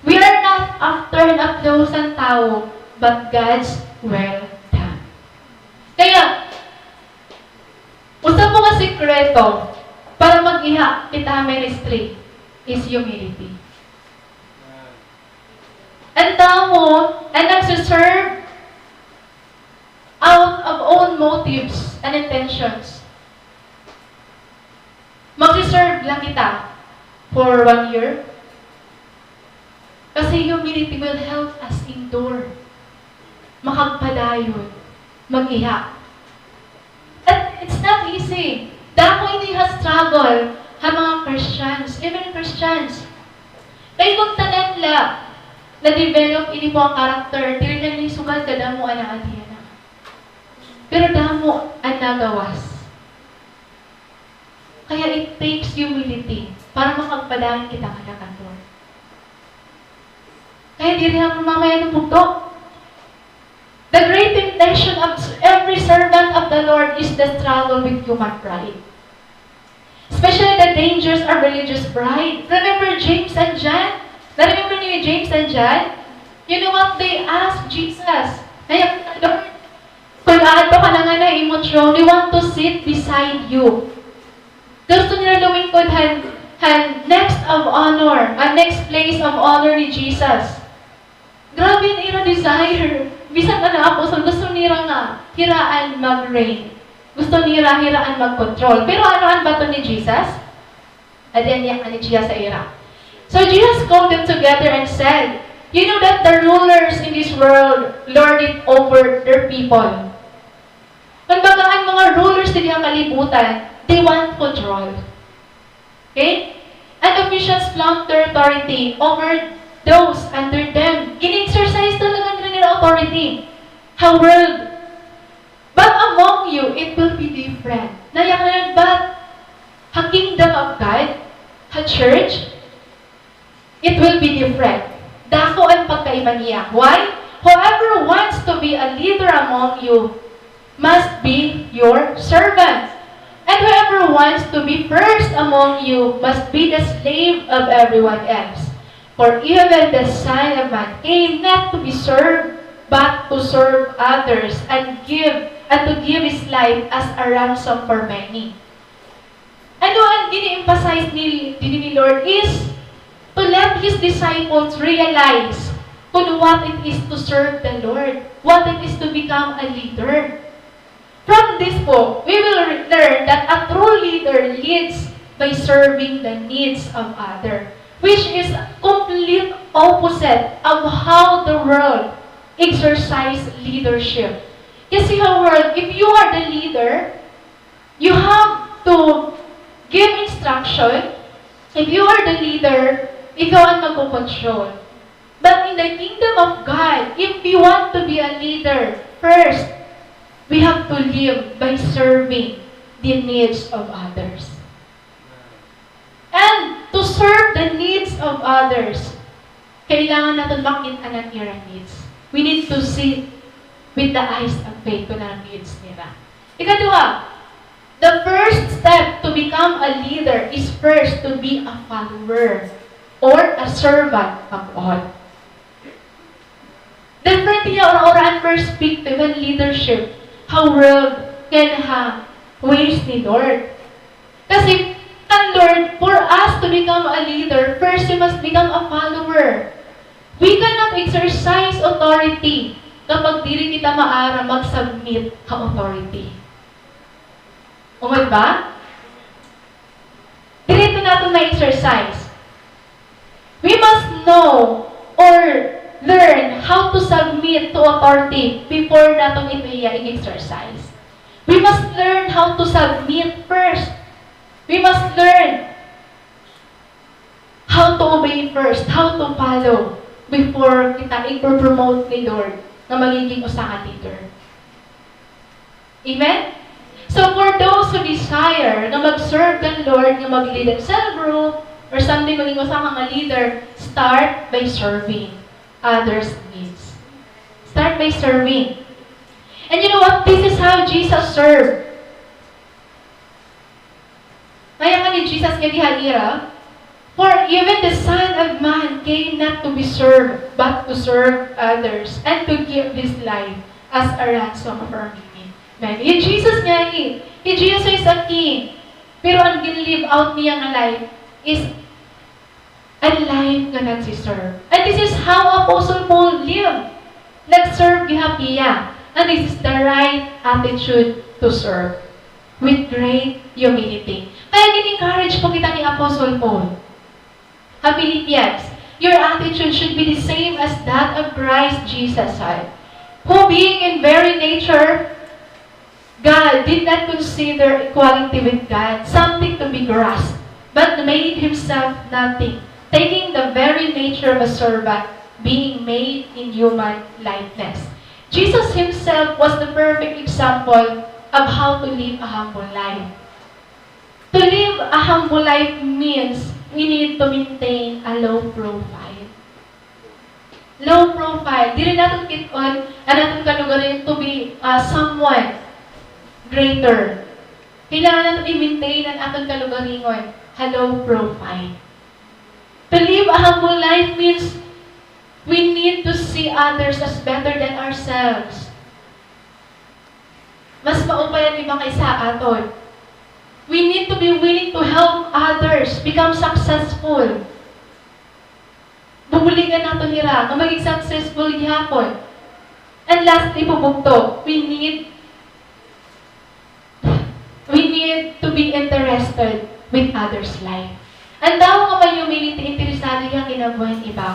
We are not after an applause han tawo, but God's well done. Kaya, usa po nga sikreto para mag-iha kita ministry is humility. An tawo, an nagsiserve out of own motives and intentions. Magsiserve lang kita for one year. Kasi humility will help us endure. Makagpadayon, mag-iha. And it's not easy. Dako ini ha struggle ha mga Christians, even Christians. Kay kon tanan la na-develop ini po nga character, diri la ini sugad kadamo an naadi yana. Pero damo an nagawas. Kaya it takes humility para makagpadayon kita ngada kan Lord. Kaya diri ha mamamayan hin bugto. The great temptation of every servant of the Lord is the struggle with human pride. Especially the dangers of religious pride. Remember James and John? Na-remember niyo James and John? You know what they asked Jesus? Kaya, "Lord, kon aadto ka na ngada ha imo throne, we want to sit beside you." Gusto nira lumingkod han, han next of honor, an next place of honor ni Jesus. Grabe an ira desire. Bisan an apostol, gusto nira nga hira an mag-reign. Gusto nira hira an mag-control. Pero ano an baton ni Jesus? Adi an iya, an iya sa ira. So Jesus called them together and said, "You know that the rulers in this world lord it over their people." Kumbaga, an mga rulers didi ha kalibutan, they want control. Okay? And officials flaunt their authority over those under them. Gin-exercise talaga nira nira authority ha world. But among you, it will be different. Nayakan, but ha kingdom of God, ha church, it will be different. Dako an pagkaiba niya. Why? Whoever wants to be a leader among you must be your servant. And whoever wants to be first among you must be the slave of everyone else. For even the Son of Man came not to be served, but to serve others and give and to give his life as a ransom for many. Ano an gini-emphasize ni, dini ni Lord is to let his disciples realize kung what it is to serve the Lord, what it is to become a leader. From this po, we will re- learn that a true leader leads by serving the needs of other, which is complete opposite of how the world exercise leadership. Kasi ha world, if you are the leader, you have to give instruction. If you are the leader, ikaw ang magko-control. But in the kingdom of God, if we want to be a leader, first, we have to live by serving the needs of others. And to serve the needs of others, kailangan naton makit-an an ira needs. We need to see with the eyes of faith kung ano an needs nira. Ikaduha, the first step to become a leader is first to be a follower or a servant of all. Different hiya ura-ura an perspective han leadership ha world ngan ha ways ni Lord. Kasi kan Lord, for us to become a leader, first you must become a follower. We cannot exercise authority kapag diri kita maaram mag-submit ha authority. Ungod ba? Diri ito naton ma-exercise. We must know or learn how to submit to authority before naton ito iya i-exercise. We must learn how to submit first. We must learn how to obey first, how to follow before kita ipo-promote ni Lord nga magiging usa ka leader. Amen? So for those who desire nga mag-serve kan Lord, nga mag-lead an cell group, or someday maging usa ka nga leader, start by serving others' needs. Start by serving. And you know what? This is how Jesus served. Nayakan ni Jesus ngadi ha ira, "For even the Son of Man came not to be served, but to serve others, and to give his life as a ransom for many." Amen. Hi Jesus ngadi, hi Jesus is a king. Pero an gin-live out niya nga life is an life nga nagsi-serve. And this is how Apostle Paul lived. Nag-serve gihap hiya. And this is the right attitude to serve, with great humility. Kaya gin-encourage po kita ni Apostle Paul ha Philippians, "Your attitude should be the same as that of Christ Jesus had, who being in very nature God, did not consider equality with God something to be grasped, but made himself nothing, taking the very nature of a servant, being made in human likeness." Jesus himself was the perfect example of how to live a humble life. To live a humble life means we need to maintain a low profile. Low profile. Diri naton kit-on an aton kalugaringon to be, ah, someone greater. Kailangan naton i-maintain an aton kalugaringon ha low profile. To live a humble life means we need to see others as better than ourselves. Mas maupay an iba kaysa aton. We need to be willing to help others become successful. Bubuligan naton hira nga maging successful gihapon. And lastly po, bugto, we need, we need to be interested with others' life. An tawo nga may humility, interesado hiya ha kinabuhi han iba.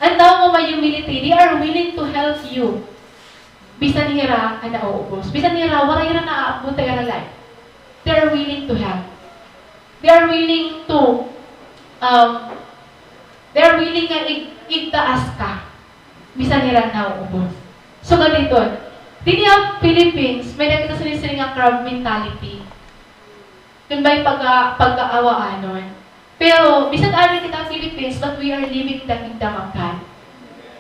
An tawo nga may humility, they are willing to help you. Bisan hira an nauubos. Bisan hira, waray hira naaabot ha ira life. They are willing to help. They are willing to, um, they are willing nga ig-, igtaas ka. Bisan nira nauubos. So, ganito. Dinhi ha Philippines, may-ada kita sinisiring nga crab mentality. Kun ba'y pagka-, pagkaawaanon. Pero, bisan ari kita Philippines, but we are living the kingdom of God.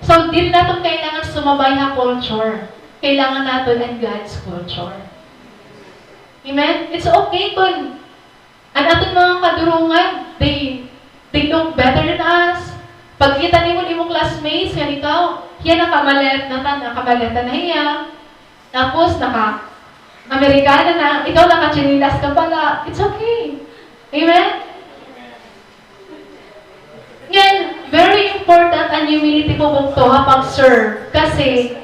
So, diri naton kailangan sumabay ha culture. Kailangan naton an God's culture. Amen? It's okay kun an aton mga kadurungan, they, they look better than us. Pagkita nimo an imo classmates, ngan ikaw, hiya nakamaleta na, nakamaleta na hiya. Tapos, naka-Amerikana na, ikaw nakatsinilas ka pala. It's okay. Amen? Ngan, very important an humility po, bugto, ha pag-serve. Kasi,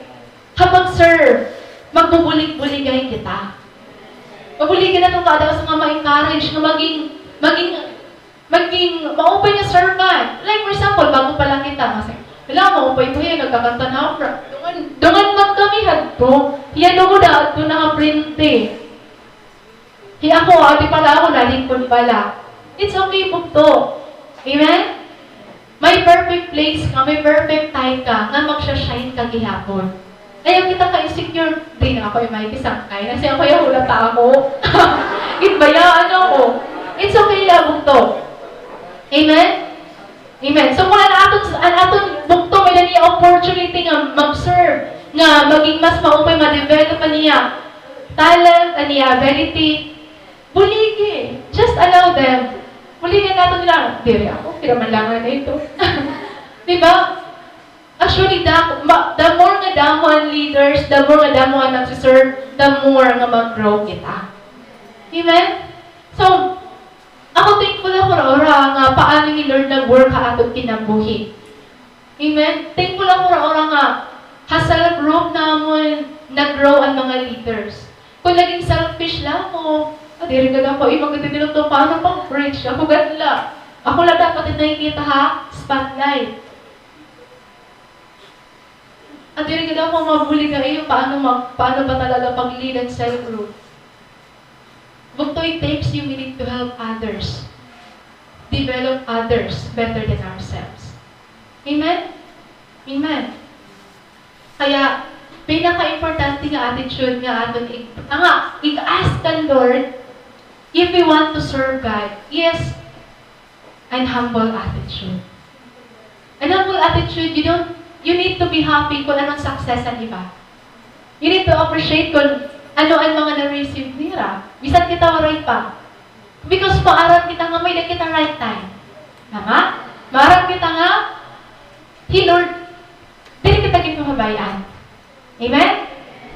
ha pag-serve, magbubulig-buligay kita. Mabuligan naton kada usa nga ma-encourage nga maging, maging, maging maupay nga servant. Like, for example, bago pa lang kita, nga siring, "Hala, maupay ko hiya, nagkakanta na opera." Dungan, dungan man kami hadto. Hiya lugod adto nakaprente. Hi ako, adi pala ako, nalingkod pala. It's okay, bugto. Amen? May perfect place ka, may perfect time ka, nga magsha-shine ka gihapon. Ayaw kita ka-insecure, "Di na ako, eh, may kisangkay. Nasi ako, yaw, hulata ako." Ginbayaan ako. It's okay la, bugto. Amen? Amen. So, kun an aton, an aton bugto, may-ada niya opportunity nga mag-serve, nga maging mas maupay, ma-develop an iya talent, an iya ability, buligi. Just allow them. Buligan naton la, "Diri ako, pira man la ngani ito." Di ba? Actually, the, ma-, the more nga damo an leaders, the more nga damo an nagsiserve, the more nga mag-grow kita. Amen? So, ako thankful ako ra-, ra nga paano ni Lord nag-work ha aton kinabuhi. Amen? Thankful ako ra-, ra nga ha cell group namon nag-grow an mga leaders. Kun naging selfish la ako, ah, diri gad ako, eh, magdidilog to, paano pang-preach? Ako gad la. Ako la dapat it nakikita ha spotlight. At diri gad ako mabulig nga iyo, paano mag-, paano ba talaga pag-lead an cell group? Bugto, it takes humility to help others, develop others better than ourselves. Amen? Amen. Kaya, pinaka-importante nga attitude nga aton ig-, nga ig-ask kan Lord, if we want to serve God, yes, an humble attitude. An humble attitude, you don't, you need to be happy kun ano an success an iba. You need to appreciate kun ano an mga na-receive nira. Bisan kita waray pa. Because maaram kita nga may-ada kita right time. Tama? Maaram kita nga hi Lord, diri kita ginpapabay-an. Amen?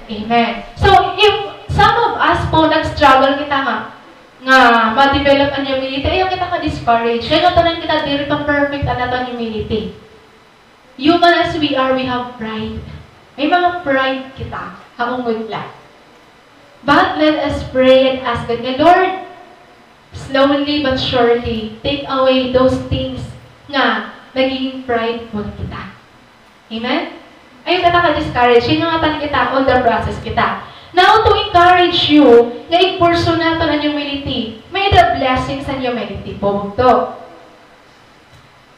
Amen. So, if some of us po, nag-struggle kita nga, nga ma-develop an humility, ayaw kita ka-discourage. Kay ngatanan kita diri pa perfect an aton humility. Human as we are, we have pride. May mga pride kita, ha ungod la. But let us pray and ask God nga, Lord, slowly but surely, take away those things nga nagiging prideful kita. Amen? Ayaw kita ka-discourage. Kay ngatanan kita, on the process kita. Now, to encourage you, nga ig-pursue naton an humility. May-ada blessings an humility po, bugto.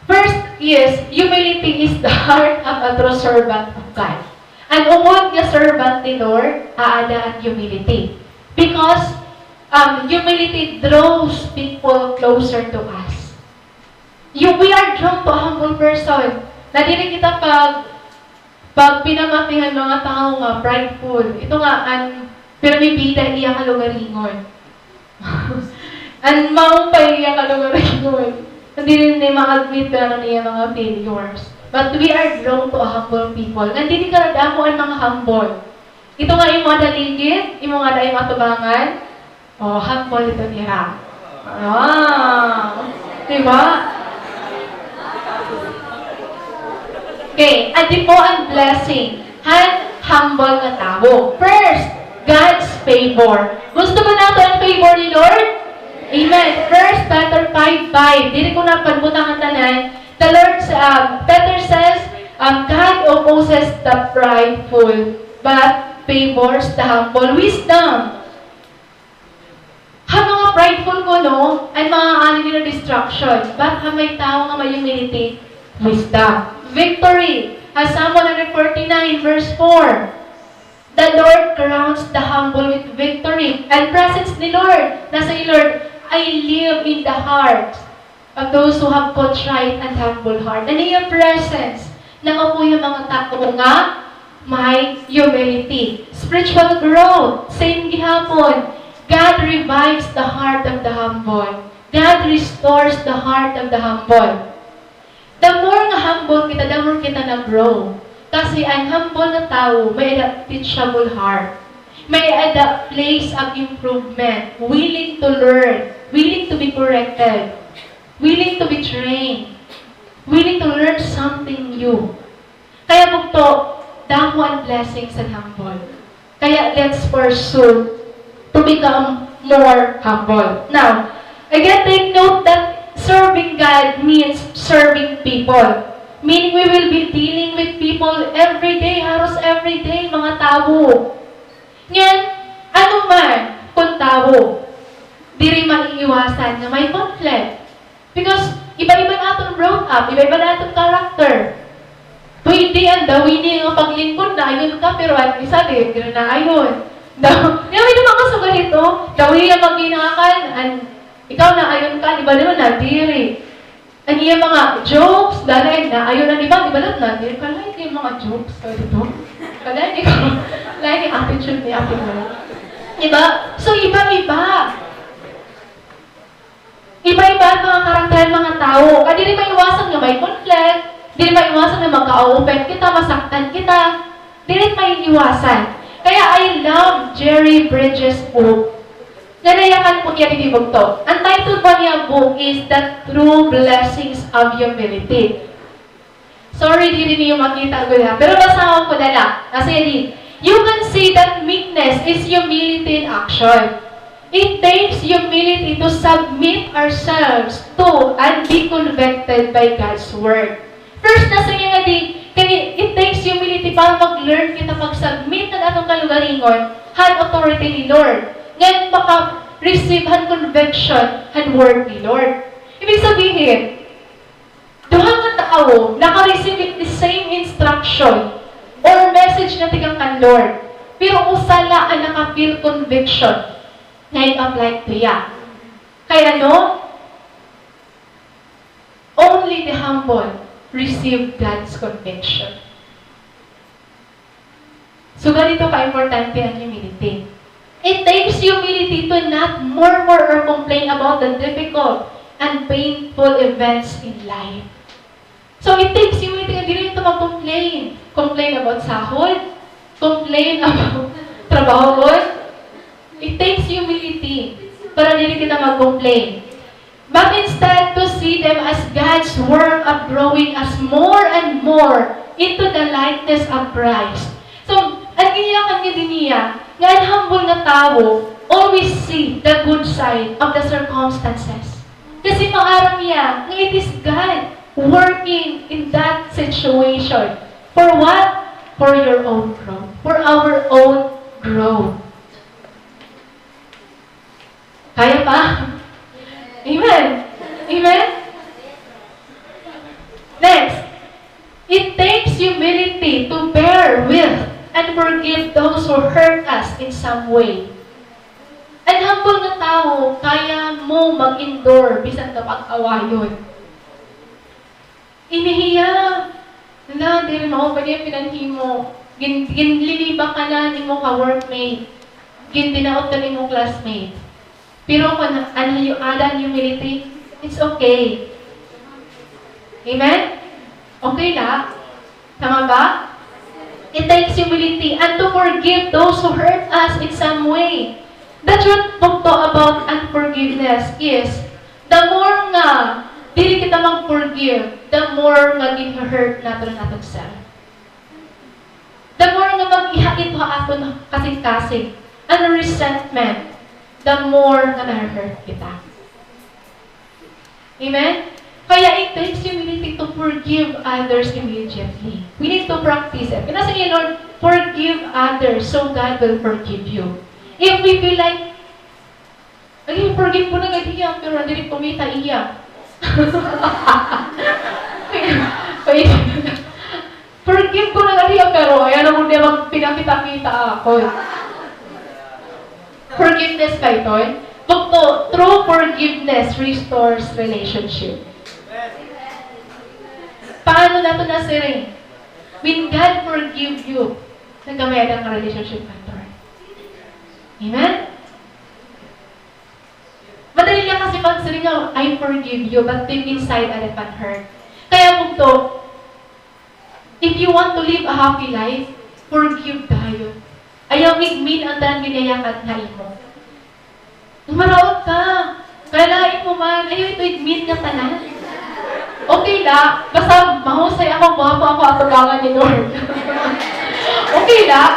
First is, humility is the heart of a true servant of God. An ungod nga servant ni Lord, aada an humility. Because, um, humility draws people closer to us. You, we are drawn to a humble person. Na diri kita pag, pag pinamati han mga tawo nga prideful. Ito nga, an pirmi bida iya kalugaringon. An maupay iya kalugaringon. Diri niya ma-admit an iya mga failures. But we are drawn to a humble people. Ngan diri kadamo an mga humble. Ito nga imo ada ligid, imo nga ada imo atubangan, o, humble ito nira. Ah, di ba? Okay, adi po an blessing han humble nga tawo. First, God's favor. Gusto ba nato an favor ni Lord? Amen. First Peter five five. Diri ko na pagbutangan tanan. The Lord, um, Peter says, um, "God opposes the prideful, but favors the humble." Wisdom. Ha mga Prideful kuno, an mga ani nira destruction. But ha may tawo nga may humility, wisdom. Victory. Ha Psalm one hundred forty-nine, verse four. The Lord crowns the humble with victory. An presence ni Lord, nasa ni Lord, "I live in the heart of those who have contrite and humble heart." An iya presence, nakaukoy ha mga tawo nga may humility. Spiritual growth, same gihapon. God revives the heart of the humble. God restores the heart of the humble. The more nga humble kita, the more kita nag-grow. Kasi an humble nga tawo, may-ada teachable heart. May-ada place of improvement, willing to learn, willing to be corrected, willing to be trained, willing to learn something new. Kaya bugto, damo an blessings an humble. Kaya let's pursue to become more humble. Now, again, take note that serving God means serving people. Meaning we will be dealing with people every day, haros every day, mga tawo. Ngan, ano man kun tawo, diri maiiwasan nga may conflict. Because iba-iba an aton brought up, iba-iba an aton character. Pwede an dawini nga paglingkod, naayon ka, pero an isa, di, diri naayon. Daw, di, may mga kasugad hito, dawini nga paginakan, an, ikaw naayon ka, di ba naman, nadiri. An iya mga jokes, dali, naayon an iba, di ba, lahat nadiri. Kala, an iya mga jokes, kaya ito. Kala, an iya, kala, an iya attitude ni Ate Mo. Di ba? So, iba-iba. Iba-iba an mga karakter han mga tawo. Kay diri maiwasan nga may conflict, diri maiwasan nga magka-offend kita, masaktan kita. Diri maiiwasan. Kaya I love Jerry Bridges' book. Nga nayakan ko niya didi bugto. An title pa niya book is The True Blessings of Humility. Sorry, diri niyo makita gud ha. Pero basahon ko na la. Nasiring, "You can see that meekness is humility in action. It takes humility to submit ourselves to and be convicted by God's word." First, nasiring niya nga di, kay it takes humility para mag-learn kita pag-submit han aton kalugaringon han authority ni Lord. Ngan maka-receive han conviction han word ni Lord. Ibig sabihin, duha nga tawo naka-receive it the same instruction or message nga tikang kan Lord, pero usa la an naka-feel conviction nga i-apply to iya. Kay ano? Only the humble receive God's conviction. Sugad hito ka-importante an humility. It takes humility to not murmur or complain about the difficult and painful events in life. So, it takes humility nga diri ta mag-complain. Complain about sahod, complain about trabahon. It takes humility para diri kita mag-complain. But instead to see them as God's work of growing us more and more into the likeness of Christ. So, an iya kan nga dinhi, nga an humble nga tawo always see the good side of the circumstances. Kasi maaram niya nga it is God working in that situation. For what? For your own growth. For our own growth. Kaya pa? Amen. Amen? Next, it takes humility to bear with and forgive those who hurt us in some way. An humble nga tawo, kaya mo mag-endure bisan ta pag-awayon. Ini hiya, hala, diri mao pa niya pinanhimo. Gin-, ginlilibak ka na nimo ka workmate. Gindinaot ka nimo classmate. Pero kun an, an hu-, ada an humility, it's okay. Amen? Okay la? Tama ba? It takes humility and to forgive those who hurt us in some way. The truth bugto about unforgiveness is, the more nga diri kita mag-forgive, the more nga gin-hurt naton an aton self. The more nga mag-iha ito ha aton kasingkasing, an resentment, the more nga na-hurt kita. Amen? Kaya it takes humility to forgive others immediately. We need to practice it. Kinasa niya, "Lord, forgive others so God will forgive you." If we feel like Ay, forgive ko na gad hiya, pero diri kumita iya. Forgive ko na gad hiya, pero ayaw na gud niya magpinakita-kita ako. Forgiveness kay Toy. Bukto, true forgiveness restores relationship. Paano naton nasiring? When God forgive you, nagkamay-ada ka relationship kan Lord. Amen? Madali lang kasi pagsiring nga, "I forgive you," but deep inside, ada pa hin hurt. Kaya bugto, if you want to live a happy life, forgive dayon. Ayaw igmin an tanan gin-iyakan nga imo. Maraot ka. Kalain mo man. Ayaw ito igmin nga tanan. Okay la. Basta mahusay ako, gwapo ako, atubangan ni Lord. Okay la.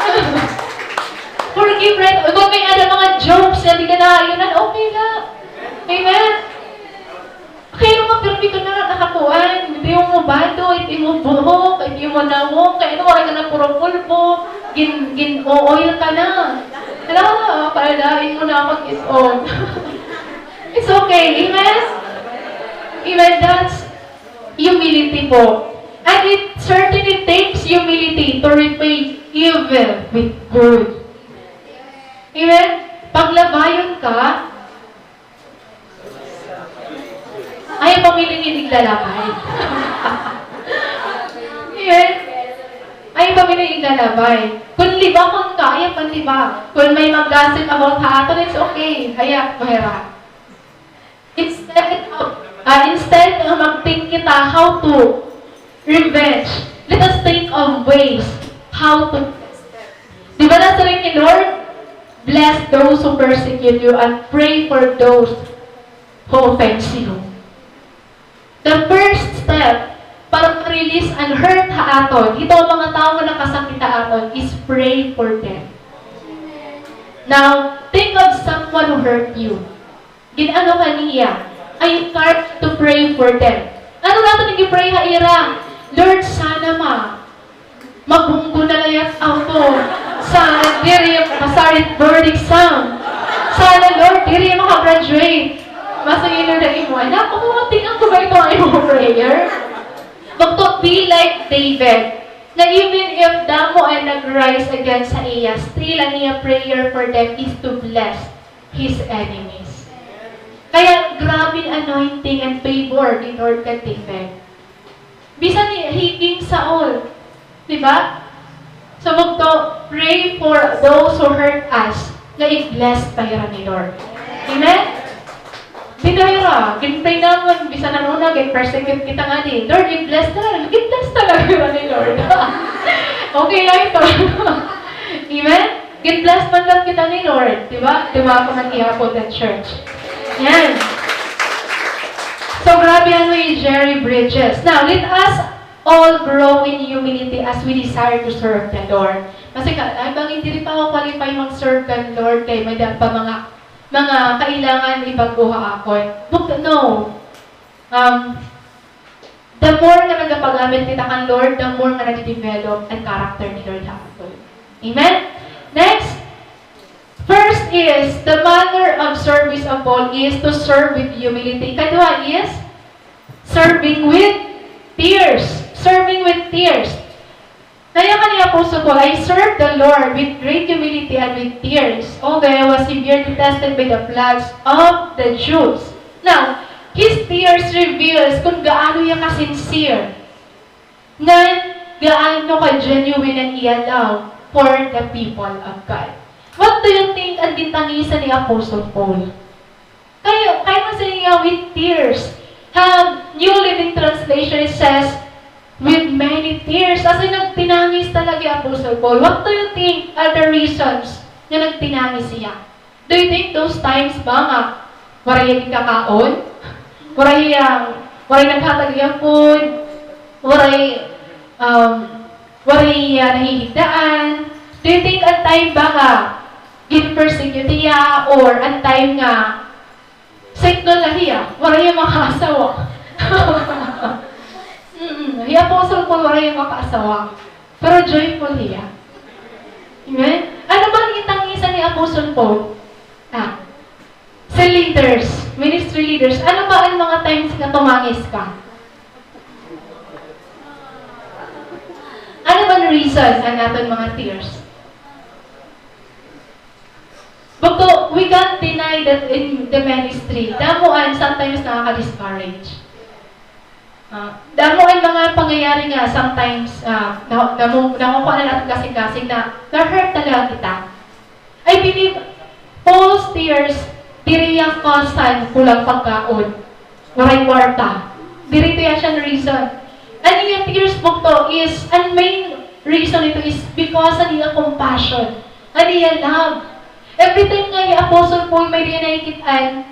Forgive, right? Kung may-ada mga jokes nga di ka naayunan, okay la. Amen? Kay ano nga pirmi ka na nakakuan? Ito yung mo bado, ito yung mo buhok, ito yung mo nawong, kay ano wala ka na puro pulbo, gin, gin-o-oil ka na. Hala, paalain mo na pag-is-on. It's okay. Amen? Amen. That's humility po. And it certainly takes humility to repay evil with good. Amen? Paglabayon ka, ayaw pamili hin iglalabay. Amen? Ayaw pamili hin iglalabay. Kung libakon ka, ayaw panlibak. Kung may mag-gossip about ha aton, it's okay. Hayaan mo hira. Instead of, ah, instead nga mag-think kita how to revenge, let us think of ways how to bless them. Di ba nasiring ni Lord, "Bless those who persecute you and pray for those who offend you." The first step para ma-release an hurt ha aton, hito an mga tawo nga nakasakit ha aton, is pray for them. Now, think of someone who hurt you. Gin-ano ka niya? Ay, start to pray for them. Ano naton gin-pray ha ira? Lord, sana ma-, mabunggo na la it auto. Sana diri masarit board exam. Sana, Lord, diri maka-graduate. Masingil na imo. Ay, naku, mating-an ko ba ito an imo prayer? But to be like David, na even if damo an nag-rise against sa iya, still an iya prayer for them is to bless his enemies. Kaya grabe an anointing and favor ni Lord kan David. Bisan ni, hi King Saul, di ba? So, bugto, pray for those who hurt us, nga i-bless pa hira ni Lord. Amen? Di na hira, gin-pray namon, bisan an una, gin-persecute kita ngadi. Lord, i-bless na, i-bless talaga hira ni Lord. Okay la ito. Amen? Gin-bless man la kita ni Lord, di ba? Di ba ako nag-iapod at church? Yan. So, grabe an way Jerry Bridges. Now, let us all grow in humility as we desire to serve the Lord. Kasi ka, ay, bangin diri pa ako qualify mag-serve kan Lord kay may-ada pa mga, mga kailangan ibag-o ha akon. But no. Um, the more nga nagapagamit kita kan Lord, the more nga nade-develop an character ni Lord ha aton. Amen? Next, first is, the manner of service of Paul is to serve with humility. Ikaduha is, serving with tears. Serving with tears. Nayakan ni Apostle Paul, "I served the Lord with great humility and with tears, although I was severely tested by the plagues of the Jews." Now, his tears reveals kung gaano hiya ka-sincere, ngan gaano ka-genuine an iya love for the people of God. What do you think an gintangisan ni Apostle Paul? Kayo, kayo man sa iya with tears. Ha New Living Translation, it says, "With many tears." As in, nagtinangis talaga hi Apostle Paul. What do you think are the reasons nga nagtinangis siya? Do you think those times ba nga waray hiya ginkakaon? Waray hiya, waray naghatag hiya food? Waray, um, waray hiya nahihigdaan? Do you think an time ba nga gin-persecute hiya or an time nga single la hiya, waray hiya makaasawa. Mm-mm. Hi Apostle Paul, waray hiya makaasawa. Pero joyful hiya. Amen? Ano ba an gintangisan ni Apostle Paul? Ah. Silly Leaders, ministry leaders, ano ba an mga times nga tumangis ka? Ano ba an reason an aton mga tears? Bugto, we can't deny that in the ministry, damo an sometimes nakaka-discourage. Ah, damo an mga pangyayari nga sometimes, ah, na, na, nakukuha na natin kasing-kasing na na-hurt talaga kita. I believe Paul's tears, diri iya cause an kulang pagkaon, waray kwarta. Diri ito iya siya reason. An iya tears bugto is, an main reason ito is because an iya compassion, an iya love. Every time nga hi Apostle Paul may diya nakikit-an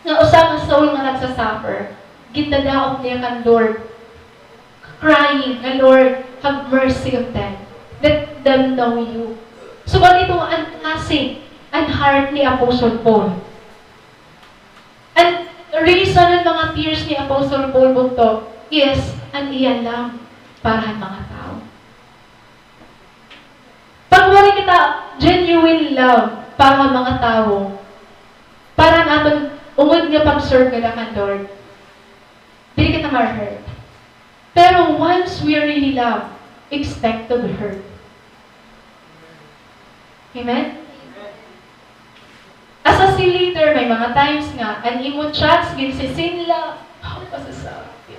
nga usa ka soul nga nagsasuffer, gindadaog niya kan Lord. Crying, nga, "Lord, have mercy on them. Let them know you." So, ganito an klase an heart ni Apostle Paul. An reason an mga tears ni Apostle Paul bugto is an iya love para han mga tawo. Pag waray kita genuine love para han mga tawo, para han aton ungod nga pag-serve ngada kan Lord, diri kita ma-hurt. Pero once we really love, expect to be hurt. Amen? As a cell leader, may mga times nga, an imo chats, ginsisin la. Ako, masasabi.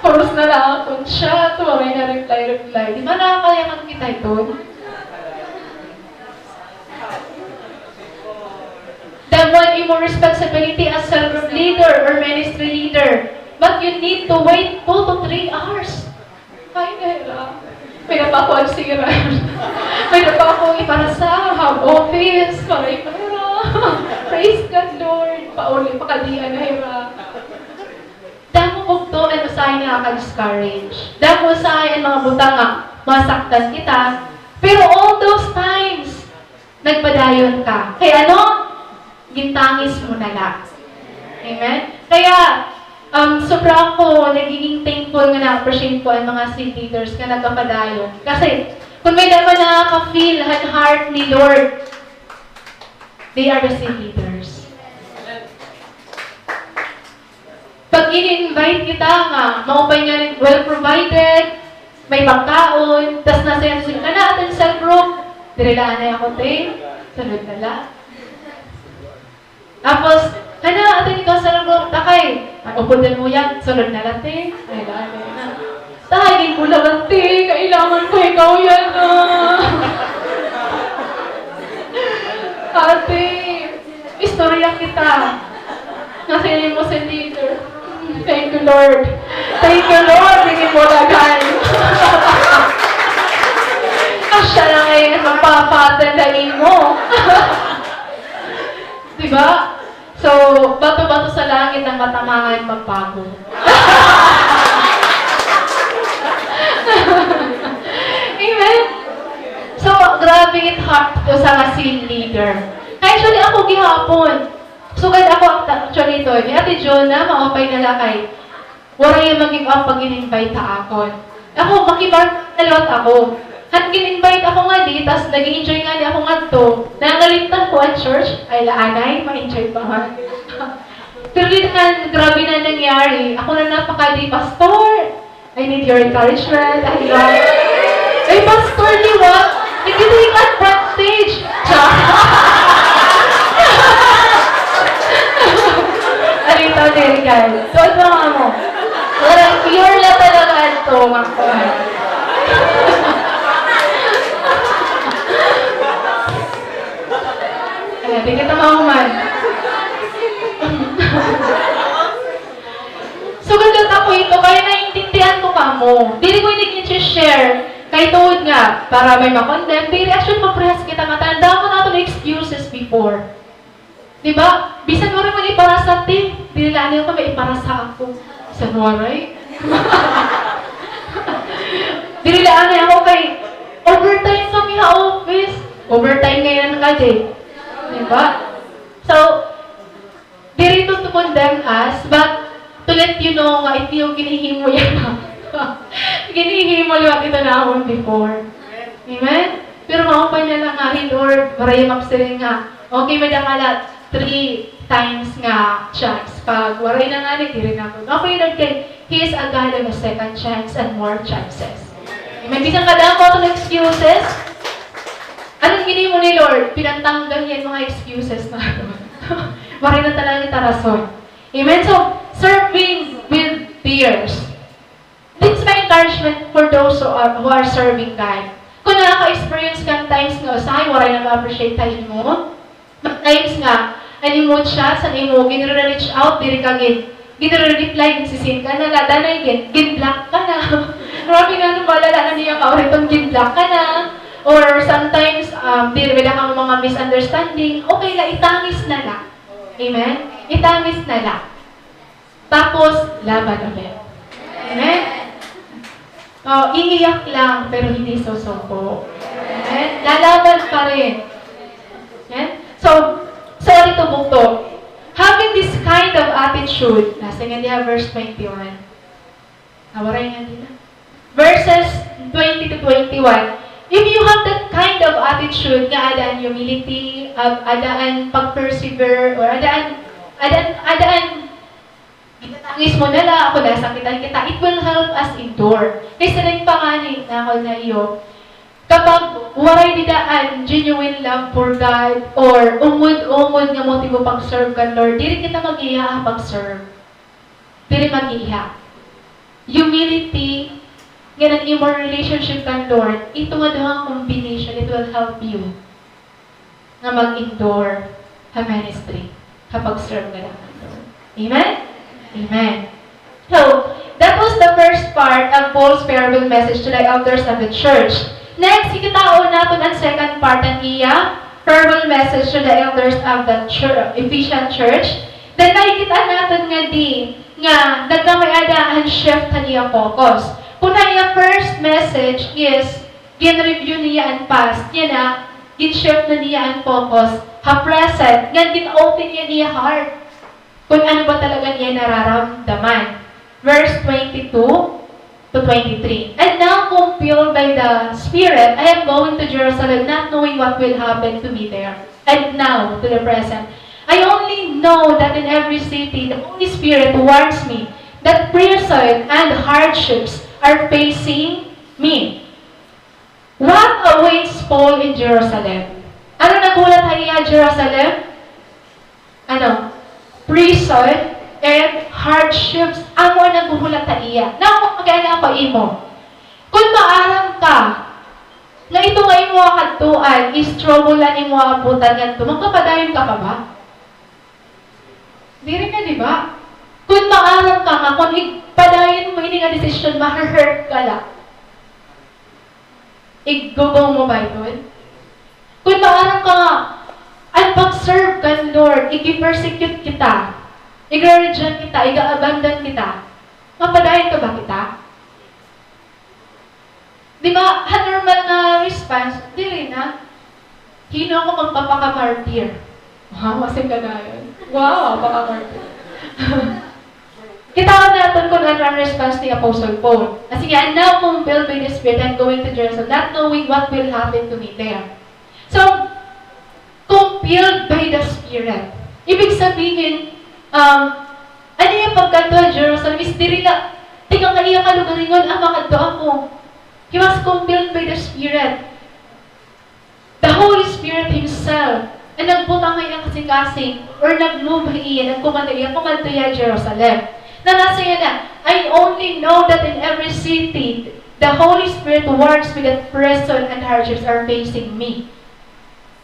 Puros na la akon chat, waray na reply, reply. Di ba nakakayakan kita iton? Damo an imo responsibility as cell group leader or ministry leader, but you need to wait two to three hours. Ay, nahira. May-ada pa ako agsiran. May-ada pa ako iparasar ha office. Maray pa hira. Praise God, Lord. Pauli, pakadian na hira. Damo bugto an usahay nakaka-discourage. Damo usahay an mga butang nga masaktan kita. Pero all those times, nagpadayon ka. Kay ano? Gintangis mo na la. Amen? Kaya, um, sobra ako nagiging thankful nga na-appreciate ko an mga cell leaders nga nagpapadayon. Kasi, kung may-ada man nakaka-feel han heart ni Lord, they are the cell leaders. Pag ini-invite kita nga maupay nga well provided, may pagkaon, tas nasa yan, "Kana, attend cell group." Diri la anay ako, te. Sunod na la. Tapos, "Kana, attend ka cell group, takay." "Ay, upod na mo yan." Sunod na la, te. Ay, la anay na. Tay, ginbulagan, te. Kailangan ko ikaw yana. Ate, istorya kita. Nasa imo si leader. Thank you, Lord. Thank you, Lord. Ginbulagan. Asya la ngay-an magpapatay na imo. Di ba? So, bato-bato sa langit an matamaan magbago. Amen? So, grabe it heart ko sa nga cell leader. Actually, ako gihapon. Sugad ako, actually, ito, ni Ate Jonah, maupay na la kay Waray iya mag-give up pag in-invite ha akon. Ako, makibar-, na liwat ako. Han gin-invite ako ngadi, tas nag-e-enjoy ngani ako ngadto. Nangalimtan ko an church, ay la anay, ma-enjoy pa man. Pero dida han grabe na nangyari, ako na napakadi, "Pastor, I need your encouragement, I love." Ay, pastor, liwat. Nagtitake advantage. Char. Alita, diri, guys. So, ito nga mo. Waray, pure la talaga ito, mga kuwan. Ayan, di kita mahuman. Sugad ako ito, kaya naiintindihan ko kamo. Diri ko ini gin-share. Kay tuod nga, para may ma-condemn, diri, actually, maparehas kita nga tanda ko na aton excuses before. Di ba? Bisan waray man iparasa, te, diri la anay ako, may iparasa ako. San waray? Diri la anay ako kay overtime kami ha office. Overtime ngay-an kadi. Di ba? So, diri to, to condemn us, but to let you know nga it niyo ginhihimo yana. Ginhihimo liwat ito namon before. Amen? Pero maupay na la nga hi Lord, waray magsiring nga, Okay, may dakala three times nga chance. Pag waray na ngani, diri na gud. Okay, Lord, kay He is a God of a second chance and more chances. Amen. Bisan kadamo aton excuses, anong ginhimo ni Lord? Pinatanggal niya an mga excuses naton. Waray na talaga kita rason. Amen? So, serving with tears. This is my encouragement for those who are, who are serving God. Kung nakaka-experience ka times nga usahay, waray nag-appreciate ha imo. May times nga, an imo chats, an imo ginre-reach out, diri ka gin-, ginre-reply, ginsi-seen ka na la, danay gin-, gin-block ka na. Grabe nga, ano, malala na niya ka, or itong gin-block ka na. Or sometimes, um, diri, may dakang mga misunderstanding. Okay la, itangis na la. Amen? Itangis na la. Tapos, laban ulit. Amen? Oh, iiyak lang, pero hindi susuko. Amen? Lalaban pa rin. Amen? So, sorry to bukto. Having this kind of attitude, nasa nga diha verse twenty-one. Nawaray nga din na. Verses twenty to twenty-one, if you have that kind of attitude nga adaan humility, ag-, adaan pag-persevere, or adaan, adaan, adaan Ginatangis mo na la, ako nasakitan kita, it will help us endure. Kay siring pa ngani, nakol na iyo, kapag waray dida an genuine love for God, or ungod-ungod nga motibo pag-serve kan Lord, diri kita mag-iya ha pag-serve. Diri mag-iya. Humility, ngan an imo relationship kan Lord, ito nga duha nga combination, it will help you nga mag-endure ha ministry, ha pag-serve nga dapat. Amen? Amen. So, that was the first part of Paul's farewell message to the elders of the church. Next, ikitaon naton an second part an iya farewell message to the elders of the chur-, Ephesian church. Then, makikita naton nga di, nga nagkamay-ada an shift han iya focus. Kun an iya first message is gin-review niya an past niya na, gin-shift na niya an focus ha present, ngan gin-open niya an iya heart kun ano ba talaga an iya nararamdaman. Verse twenty-two to twenty-three. And now, compelled by the Spirit, I am going to Jerusalem, not knowing what will happen to me there. And now, to the present, I only know that in every city, the Holy Spirit warns me that prison and hardships are facing me. What awaits Paul in Jerusalem? Ano naghulat ha iya Jerusalem? Ano? Prison and hardships. Amo an naghuhulat ha iya. Now, mag-ana ako ha imo. Kun maaram ka nga ito nga imo nga kadtuan is trouble an imo abutan ngadto, magpapadayon ka pa ba? Diri na, di ba? Kun maaram ka nga kun ig-, padayon mo ini nga desisyon, mahe-hurt ka la. Iggugaw mo ba iton? Kun maaram ka nga an pag-serve kan Lord, igi-persecute kita, iga-reject kita, iga-abandon kita, mapadayon ka ba kita? Di ba, ha normal nga response, diri na. Hin-o ako magpapakamartir? Wow, asing ka dayon. Wow, pakamartir. Kitaon naton kun ano an response ni Apostle Paul. Nasiring niya, "And now compelled by the Spirit, I am going to Jerusalem, not knowing what will happen to me there." So, compelled by the Spirit. Ibig sabihin, um, an iya pagkadto ha Jerusalem is diri la tikang ha iya kalugaringon, "Ah, makadto ako." He was compelled by the Spirit. The Holy Spirit Himself an nagbutang ha iya kasingkasing, or nag-move ha iya, nag-command ha iya, kumadto hiya ha Jerusalem. Nga nasiring niya, "I only know that in every city, the Holy Spirit warns me that prison and hardships are facing me."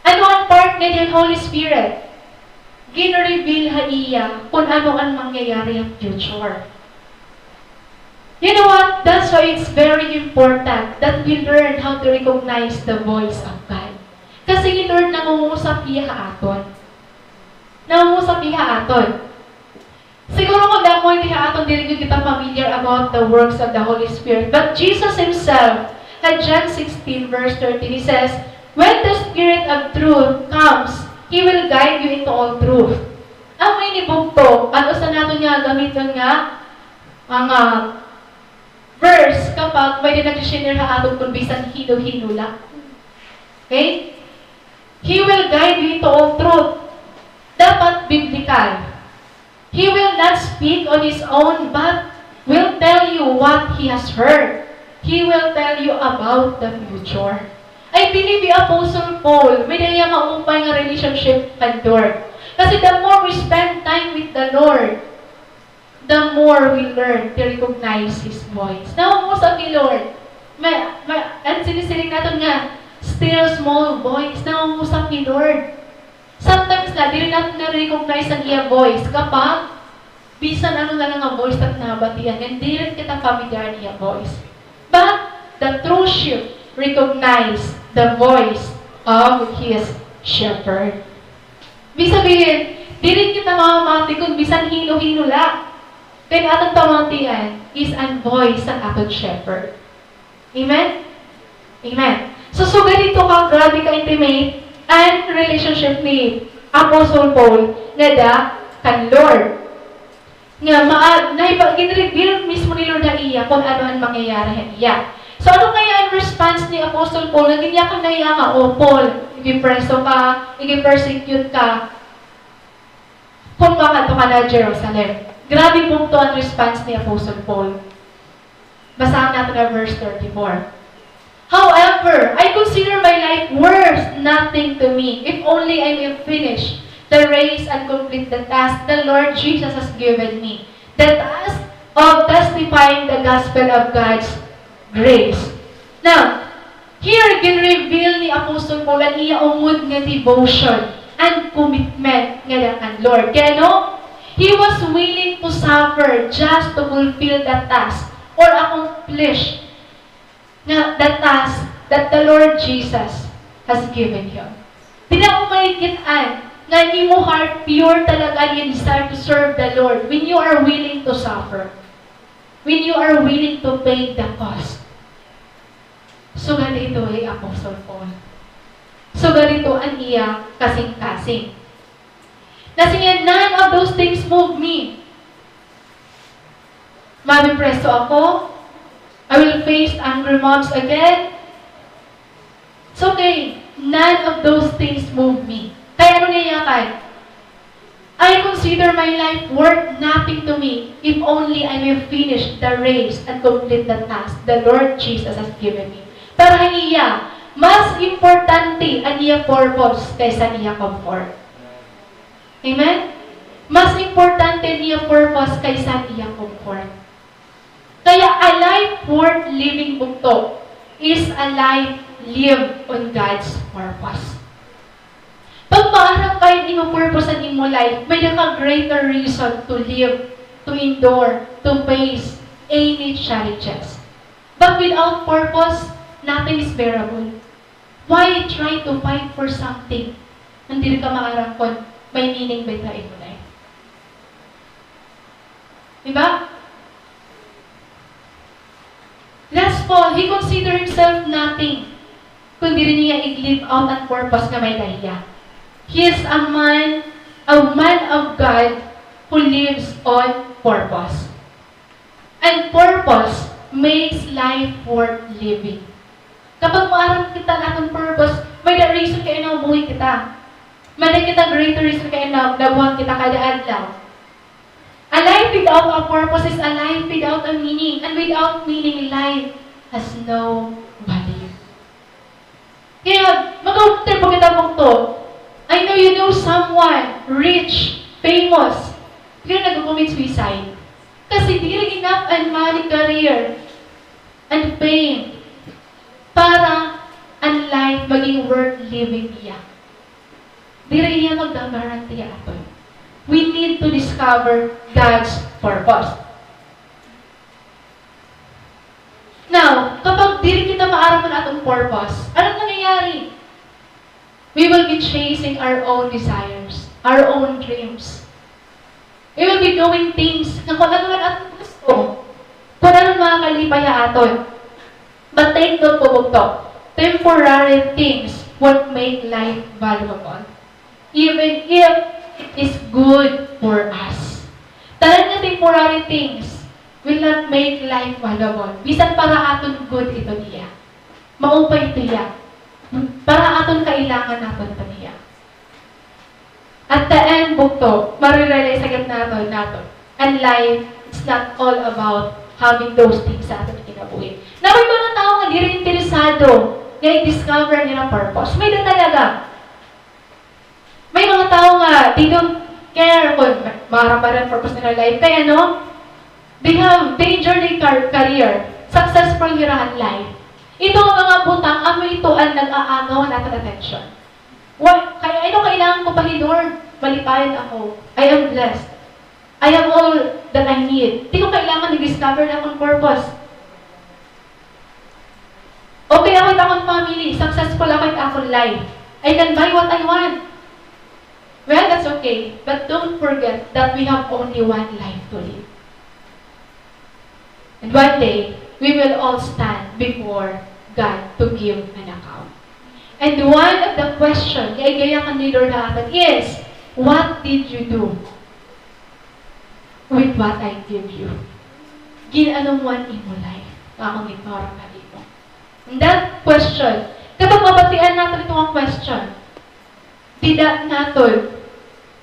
Ano an part nga diyan Holy Spirit? Gin-reveal ha iya kun ano an mangyayari ha future. You know what? That's why it's very important that we learn how to recognize the voice of God. Kasi hi Lord nangungusap hiya ha aton. Nangungusap hiya ha aton. Siguro kun damo ini ha aton, diri gud kita familiar about the works of the Holy Spirit. But Jesus himself, ha John sixteen verse thirteen, he says, "When the Spirit of truth comes, He will guide you into all truth." Amo ini bugto, an usa naton nga gamiton nga mga verse kapag may-ada nag-share ha aton kun bisan hin-o-hin-o la. Okay? He will guide you into all truth. Dapat biblical. He will not speak on his own, but will tell you what he has heard. He will tell you about the future. I believe hi Apostle Paul, may-ada hiya maupay nga relationship kan Lord. Kasi the more we spend time with the Lord, the more we learn to recognize His voice. Nangungusap hi Lord. May, may, an sinisiring naton nga, still small voice. Nangungusap hi Lord. Sometimes na, diri naton na-recognize an iya voice kapag bisan ano na lang nga voice na aton nabatian, and diri kita familiar an iya voice. But the true sheep recognize the voice of his shepherd. Ibig sabihin, diri kita mamamati kon bisan hin-o-hin-o la. Kay an aton pamatian is an voice han aton shepherd. Amen? Amen. So, sugad hito ka, grabe ka intimate an relationship ni Apostle Paul ngada kan Lord. Nga maa-, naiba-, gin-reveal mismo ni Lord ha iya kon ano an mangyayari ha iya. So, ano kaya an response ni Apostle Paul? Nagin yakan na hiya nga, "O Paul, igipreso ka, igipersecute ka." Kon makadto ka na Jerusalem. Grabe bugto an response ni Apostle Paul. Basahan naton an verse thirty-four. However, I consider my life worth nothing to me if only I may finish the race and complete the task the Lord Jesus has given me, the task of testifying the gospel of God's grace. Now, here, gin-reveal ni Apostle Paul an iya umod nga devotion and commitment ngada kan Lord. Kay ano? He was willing to suffer just to fulfill the task or accomplish nga the task that the Lord Jesus has given him. Dida mo makikit-an nga an imo heart pure talaga an iya desire to serve the Lord when you are willing to suffer, when you are willing to pay the cost. Sugad hito hi Apostle Paul. Sugad hito an iya kasingkasing. Nasiring hiya, "None of those things move me." Mabipreso ako. I will face angry mobs again. It's okay. None of those things move me. Kay ano niya yakan? I consider my life worth nothing to me if only I may finish the race and complete the task the Lord Jesus has given me. Para ha iya, mas importante an iya purpose kaysa an iya comfort. Amen? Mas importante an iya purpose kaysa an iya comfort. Kaya a life worth living bugto is a life lived on God's purpose. Pag maaram ka an imo purpose an imo life, may-ada ka greater reason to live, to endure, to face any challenges. But without purpose, nothing is bearable. Why try to fight for something nga diri ka maaram kon may meaning ba ito ha imo life? Di ba? Last Paul, he considered himself nothing kon diri niya i-live out an purpose nga may-ada hiya. He is a man, a man of God who lives on purpose. And purpose makes life worth living. Kapag maaram kita an aton purpose, may-ada reason kay ano buhi kita. May-ada kita greater reason kay ano nabuhat kita kada adlaw. A life without a purpose is a life without a meaning, and without meaning, life has no value. Kaya, mag-after pa kita bugto. I know you know someone rich, famous, pero nag-commit suicide. Kasi diri enough an money, career, and fame para an life maging worth living niya. Diri hiya magda-guarantee ha aton. We need to discover God's purpose. Now, kapag diri kita maaram an aton purpose, ano nangyayari? We will be chasing our own desires, our own dreams. We will be doing things nga kon ano an aton gusto, kon ano an makakalipay ha aton. But take note po bugto, temporary things won't make life valuable, even if it is good for us. Tanan nga temporary things will not make life valuable. Bisan para aton good ito niya. Maupay ito hiya. Para aton kailangan naton ito ni. bugto, marirealize sa gitna naton, naton. And life, it's not all about having those things sa aton kinabuhi. Na may mga tawo nga diri interesado nga i-discover nila purpose. May-ada talaga. May mga tawo nga they don't care kung maaram ba an purpose nila life. Kay ano, they have, they enjoy their car-, career. Successful hira han life. Ito nga mga butang, amo ito an nag-aagaw han aton attention. Wa-, kay ano kailangan ko pa ni Lord? Malipayon ako. I am blessed. I have all that I need. Di ko kailangan i-discover an akon purpose. Okay ako it akon family, successful ako it akon life. I can buy what I want. Well, that's okay. But don't forget that we have only one life to live. And one day, we will all stand before God to give an account. And one of the question nga igyayakan ni Lord ha aton is, "What did you do with what I give you?" Gin-ano mo an imo life nga akon ginpahuram ha imo? And that question, kapag mabatian naton ito nga question, dida naton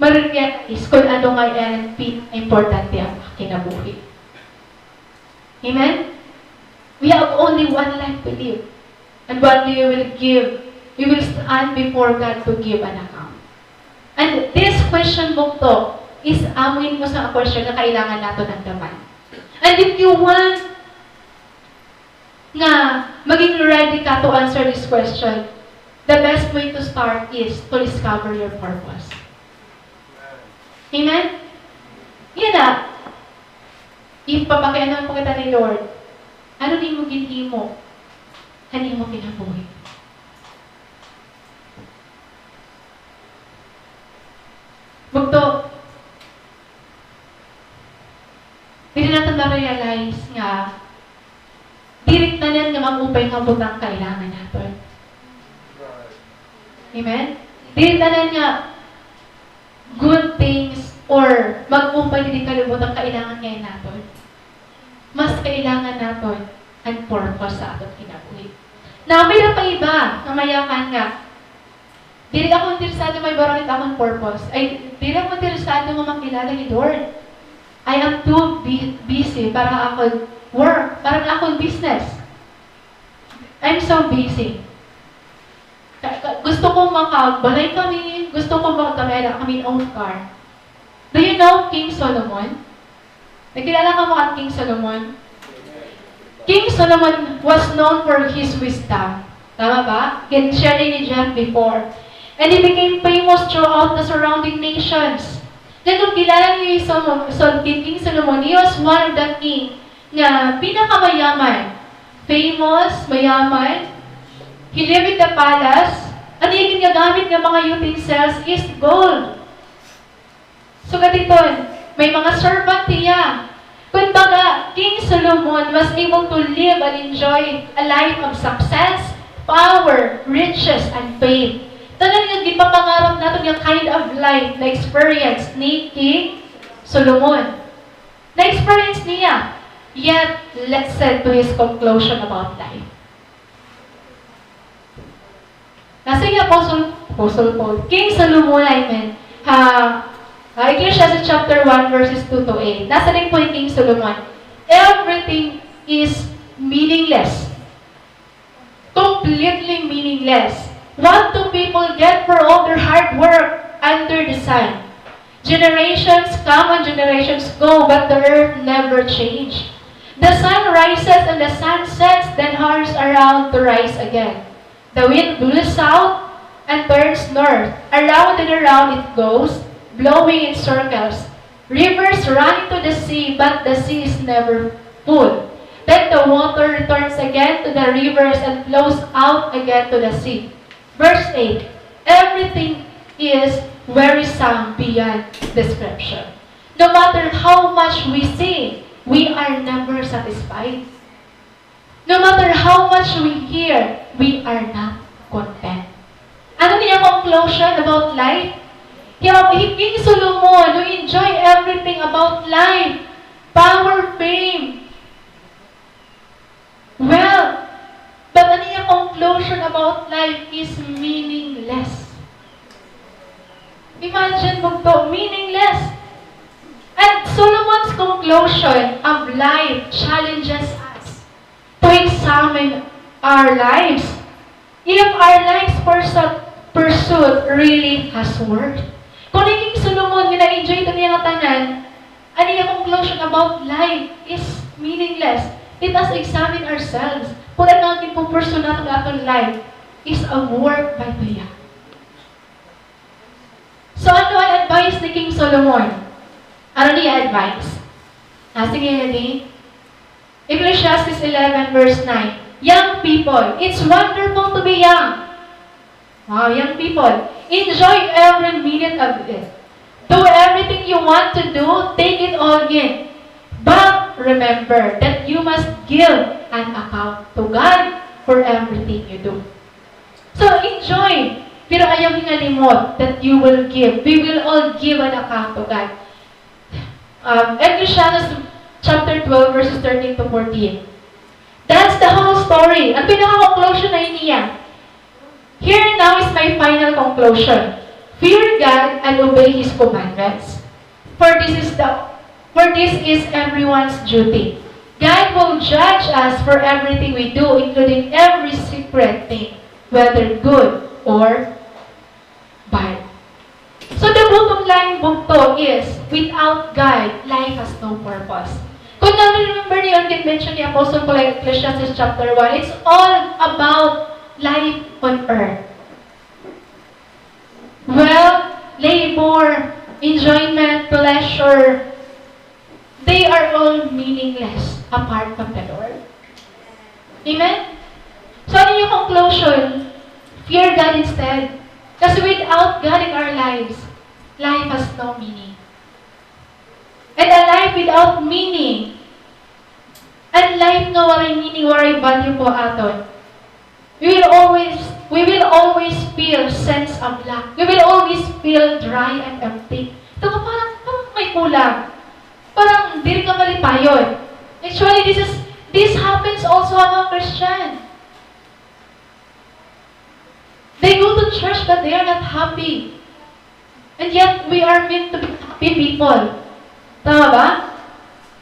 marirealize kon ano nga an pinakaimportante ha kinabuhi. Amen? We have only one life to live. And one day we will give, we will stand before God to give an account. And this question, bugto, is amo ini usa nga question nga kailangan naton andam. And if you want nga maging ready ka to answer this question, the best way to start is to discover your purpose. Amen? Yana. Ipapakiana po kita ni Lord. Ano an imo ginhimo han imo kinabuhi? Bugto, diri naton na-realize nga diri tanan nga mag-upay nga butang kailangan naton. Amen? Diri tanan nga good things or mag-upay didi kalibutan kailangan ngay-an naton. Mas kailangan naton an purpose sa aton kinabuhi. Now, may-ada pa iba nga mayakan nga, "Diri ako interesado, may baro-an it akon purpose. Ay, diri ako interesado nga makilala hi Lord. I am too bu-, busy para ha akon work, para ha akon business. I'm so busy. Ka-, ka-, gusto ko makagbalay kami, gusto ko makagkamay-ada kami own car." Do you know King Solomon? Nakilala kamo kan King Solomon? King Solomon was known for his wisdom. Tama ba? Gin-share ni Jeff before. And he became famous throughout the surrounding nations. Nagkakilala niyo hi Solomon, Sol-, King Solomon, he was one of the king nga pinakamayaman, famous, mayaman. He lived in the palace. An iya ginagamit nga mga utensils is gold. Sugad hiton, may mga servant hiya. Kumbaga, King Solomon was able to live and enjoy a life of success, power, riches, and fame. Tanan nga ginpapangarap naton nga kind of life na-experience ni King Solomon. Na-experience niya. Yet, let's set to his conclusion about life. Nasiring hi Apostle, Apostle Paul, King Solomon, I mean, ha, ha Ecclesiastes chapter one, verses two to eight. Nasiring po hi King Solomon, "Everything is meaningless." Completely meaningless. What do people get for all their hard work under the sun? Generations come and generations go, but the earth never change. The sun rises and the sun sets, then hurries around to rise again. The wind blows south and turns north. Around and around it goes, blowing in circles. Rivers run into the sea, but the sea is never full. Then the water returns again to the rivers and flows out again to the sea. Verse eight, everything is wearisome beyond description. No matter how much we see, we are never satisfied. No matter how much we hear, we are not content. Ano an iya conclusion about life? Hi, hi King Solomon, who enjoy everything about life, power, fame, wealth. But an iya conclusion about life is meaningless. Imagine Bugto, meaningless. And Solomon's conclusion of life challenges us to examine our lives. If our life's pursuit, pursuit really has worth. Kon hi King Solomon nga na-enjoy ito niya nga tanan, an iya conclusion about life is meaningless. Let us examine ourselves. Kon an mga ginpupursu naton nga aton life is a work ba ito hiya? So, ano an advice ni King Solomon? Ano niya advice? Ah, sige, ready? Ecclesiastes eleven verse nine. Young people, it's wonderful to be young. Wow, young people, enjoy every minute of it. Do everything you want to do, take it all in. But remember that you must give an account to God for everything you do. So, enjoy. Pero ayaw hingalimot that you will give. We will all give an account to God. Um, Ecclesiastes chapter twelve, verses thirteen to fourteen. That's the whole story. An pinaka-conclusion na ini niya. Here now is my final conclusion. Fear God and obey His commandments. For this is the, for this is everyone's duty. God will judge us for everything we do, including every secret thing, whether good or bad. So the bottom line, bugto, is without God, life has no purpose. Kon na-remember niyo an convention ni Apostle Paul in Ecclesiastes chapter one, it's all about life on earth. Wealth, labor, enjoyment, pleasure, they are all meaningless apart from the Lord. Amen? So, ano yung conclusion? Fear God instead. Kasi without God in our lives, life has no meaning. And a life without meaning, an life nga waray meaning, waray value po aton, we will always, we will always feel sense of lack. We will always feel dry and empty. Ito nga parang, parang may kulang. Parang diri ka malipayon. Actually, this is, this happens also among Christian. They go to church but they are not happy. And yet, we are meant to be happy people. Tama ba?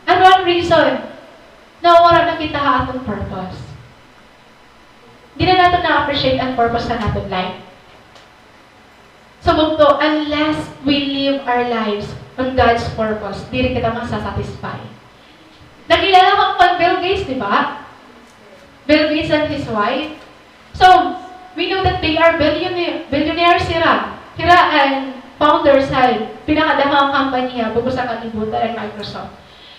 Ano an reason? Nawawara na kita ha aton purpose. Di na naton na-appreciate an purpose han aton life. So, bugto, unless we live our lives on God's purpose, diri kita masasatisfy. Nakilala mo kan Bill Gates, di ba? Bill Gates and his wife. So, we know that they are billionaire, billionaires hira. Hira an founders han pinakadako nga company ha bug-os ha kalibutan, an Microsoft.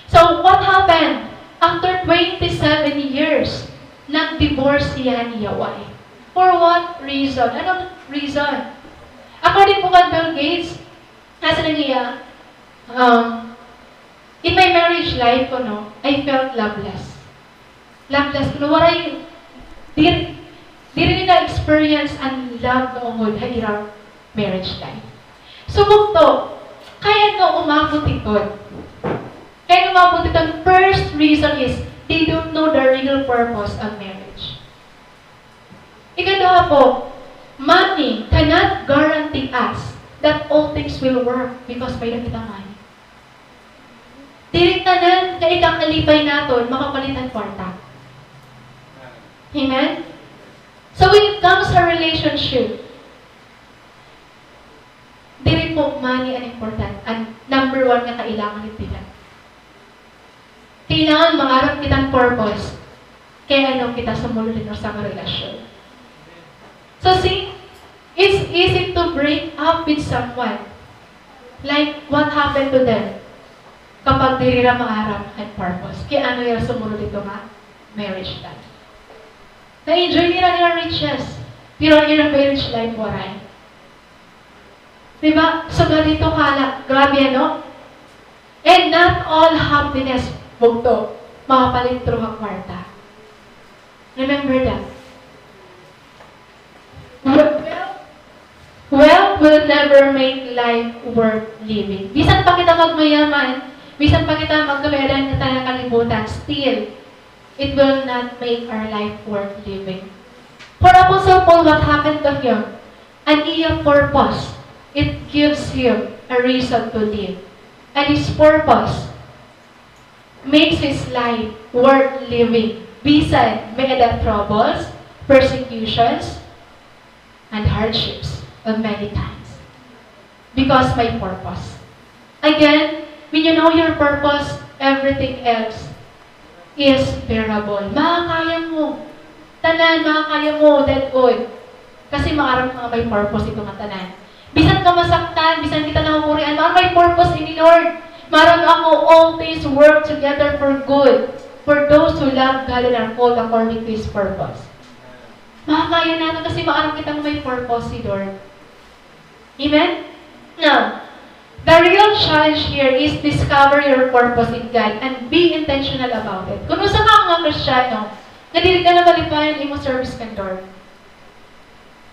So, what happened? After twenty-seven years, nag-divorce hiya han iya wife. For what reason? Anong reason? According po kan Bill Gates, nasiring hiya, um, in my marriage life, kuno, I felt loveless. Loveless, kuno, waray, diri, diri nila na-experience an love nga ungod ha ira marriage life. So, bugto, kay ano umabot iton? Kay ano umabot iton? First reason is, they don't know the real purpose of marriage. Ikaduha po, money cannot guarantee us that all things will work because may-ada kita money. Diri tanan nga ikakalipay naton makapalit han kwarta. Amen? So when it comes sa relationship, diri po money an important, an number one nga kailangan hit kita. Kailangan maaram kita han purpose. Kay ano kita sumulod hin usa nga relasyon. So see, it's easy to break up with someone. Like what happened to them? Kapag diri hira maaram han purpose. Kay ano hira sumulod hito nga marriage life. Na-enjoy nira an ira riches. Pero an ira marriage life waray. Di ba? So, ganito kala. Grabe, ano? And not all happiness, bugto, makapalit through ha kwarta. Remember that. Wealth, wealth will never make life worth living. Bisan pa kita magmayaman, bisan pa kita magkamay-ada han kalibutan, still, it will not make our life worth living. For Apostle Paul, what happened to him? An iya purpose, it gives him a reason to live. And his purpose makes his life worth living. Bisan may-ada troubles, persecutions, and hardships of many kinds. Because may purpose. Again, when you know your purpose, everything else is bearable. Makakaya mo. Tanan, makakaya mo, dad-on. Kasi maaram ka nga may purpose ito nga tanan. Bisan ka masaktan, bisan kita nahukurian, maaram may purpose ini, Lord. Maaram ako, all things work together for good for those who love God and are called according to His purpose. Makakaya naton kasi maaram kita nga may purpose hi Lord. Amen? Now, the real challenge here is discover your purpose in God and be intentional about it. Kun usa ka nga Kristiyano, nga diri ka na malipayon imo service kan Lord.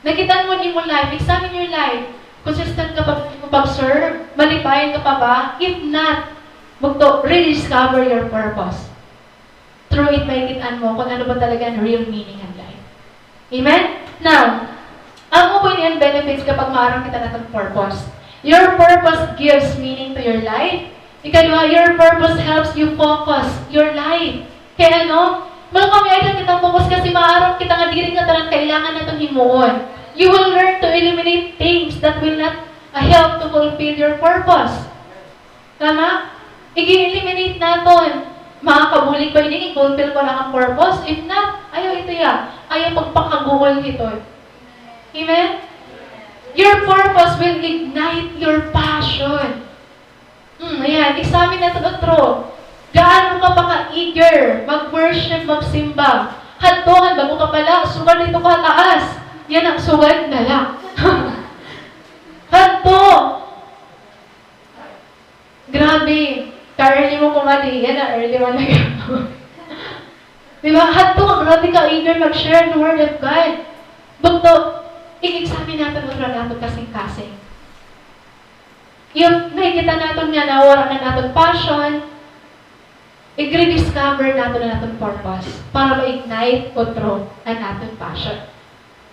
Nakit-an mo imo life, examine your life. Consistent ka pag, pag-serve, malipayon ka pa ba? If not, bugto, rediscover your purpose. Through it, makikit-an mo kung ano ba talaga ang real meaning ng life. Amen? Now, amo po ini an benefits kapag maaram kita naton purpose. Your purpose gives meaning to your life. Ikaduha, your purpose helps you focus your life. Kay ano? Wala kami ay kita focus kasi maaram kita nga diri nga tanan kailangan naton himuon. You will learn to eliminate things that will not, uh, help to fulfill your purpose. Tama? Ig-eliminate naton. Makakabulig ba ini, i-fulfill ko na an purpose? If not, ayaw ito ya. Ayaw pagpakaguol hito. Amen? Your purpose will ignite your passion. Hmm, ayan. Examine naton utro. Gaano ka pa ka-eager mag-worship, magsimba? Hadto, han bag-o ka pa la, sugad didto ka ha taas. Yana, sugad na la. Hadto. Grabe, ka-early mo kumadi, yana, early man na gihapon. Di ba? Hadto ka, grabe ka-eager mag-share the word of God. Bugto, i-examine naton utro an aton kasingkasing. If nakikita naton nga nawara na an aton passion, i-rediscover naton an aton purpose para ma-ignite utro an aton passion.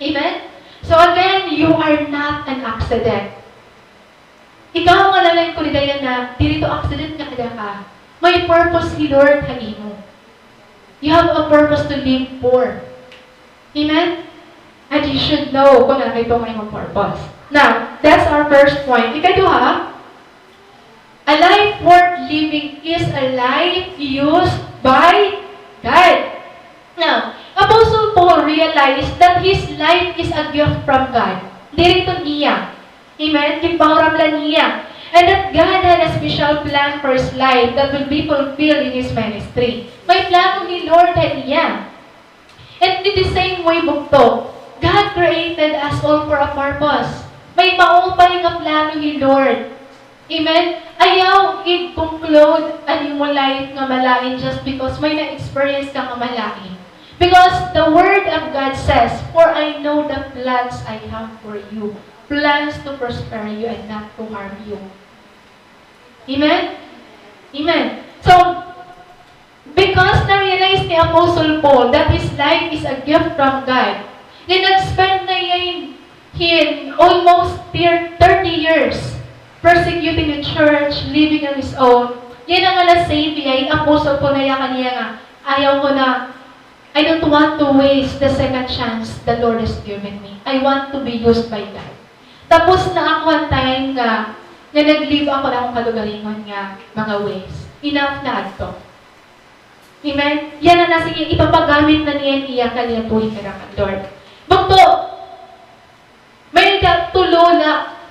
Amen? So again, you are not an accident. Ikaw nga nanay ko didayan na diri to accident nga ada ka. May purpose hi Lord ha imo. You have a purpose to live for. Amen? And you should know kung ano ito nga imong purpose. Now, that's our first point. Ikaduha, a life worth living is a life used by God. Now, Apostle Paul realized that his life is a gift from God. Diri to niya. Amen? Ginpahuram la niya. And that God had a special plan for his life that will be fulfilled in his ministry. May plano ni Lord ha iya. And in the same way, bugto, God created us all for a purpose. May maupay nga plano hi Lord. Amen? Ayaw i-conclude an imo life nga malain just because may na-experience ka nga malain. Because the word of God says, "For I know the plans I have for you, plans to prosper you and not to harm you." Amen? Amen. So, because na-realize ni Apostle Paul that his life is a gift from God, nga nag-spend na hiya hin almost thir-, thirty years persecuting the church, living on his own. Yana nga na-save hiya, hi Apostle Paul nayakan niya nga, "Ayaw ko na, I don't want to waste the second chance the Lord has given me. I want to be used by God." Tapos na ako an time nga, nga nag-live ako han akon kalugaringon nga mga ways. Enough na adto. Amen? Yana na, sige, ipapagamit na niya an iya kalibuhi para kan Lord. Bugto, may-ada tulo la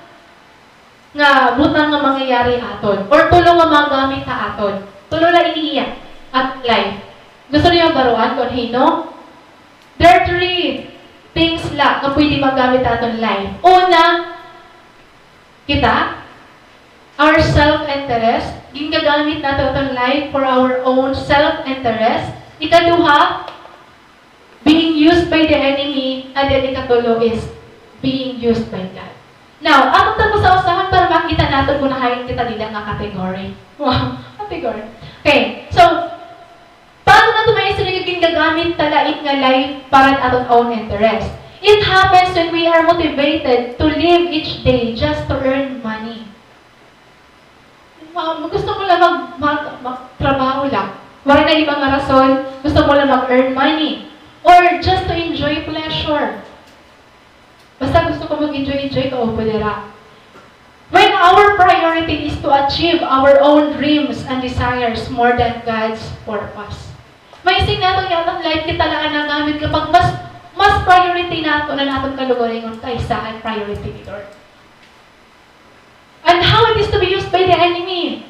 nga butang nga mangyayari ha aton, or tulo nga magamit ha aton. Tulo la ini iya at life. Gusto niyo baroan kon hin-o? There are three things la nga pwede magamit ha aton life. Una, kita, our self-interest. Gingagamit naton aton life for our own self-interest. Ikaduha, being used by the enemy, and then ikatulo is being used by God. Now, aton ta usa-usahan para makita naton kon hain kita dida nga category. Wow, category. Okay, so, paano naton maistorya nga gingagamit ta la it nga life para han aton own interest? It happens when we are motivated to live each day just to earn money. um, gusto mo lang mag-, mag-, magtrabaho lang. Waray na iba nga rason, gusto mo lang mag-earn money. Or just to enjoy pleasure. Basta gusto ko mag-enjoy-enjoy, kaupo dira. When our priority is to achieve our own dreams and desires more than God's purpose. Maising naton nga aton life kita la an nagamit kapag mas, mas priority naton an aton kalugaringon kaysa an priority ni Lord. And how it is to be used by the enemy.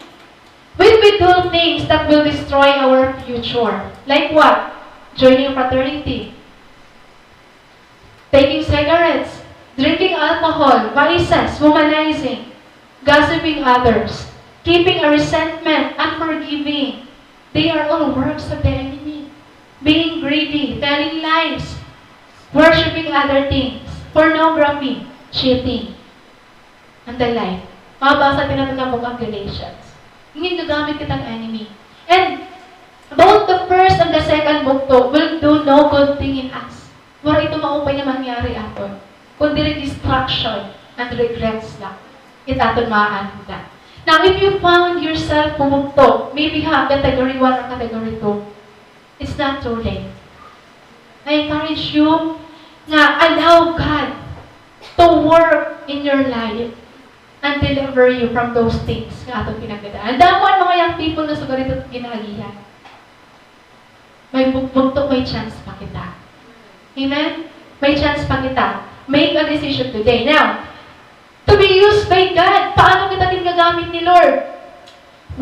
When we do things that will destroy our future. Like what? Joining fraternity. Taking cigarettes, drinking alcohol, vices, womanizing, gossiping others, keeping a resentment, unforgiving. They are all works of the enemy. Being greedy, telling lies, worshiping other things, pornography, cheating, and the like. Mabasa naton ha book of Galatians. Ngin gagamit kita han enemy. And both the first and the second bugto will do no good thing in us. Waray ito maupay nga mangyari aton, kun diri destruction and regrets la it aton maaanhan. Now, if you found yourself pumugto, maybe ha category one or category two, it's not too late. I encourage you nga allow God to work in your life and deliver you from those things nga aton pinagdadaan. Damo an mga young people nga sugad hito gin-aagihan. May bug-, bugto, may chance pa kita. Amen? May chance pa kita. Make a decision today. Now, to be used by God, paano kita gingagamit ni Lord?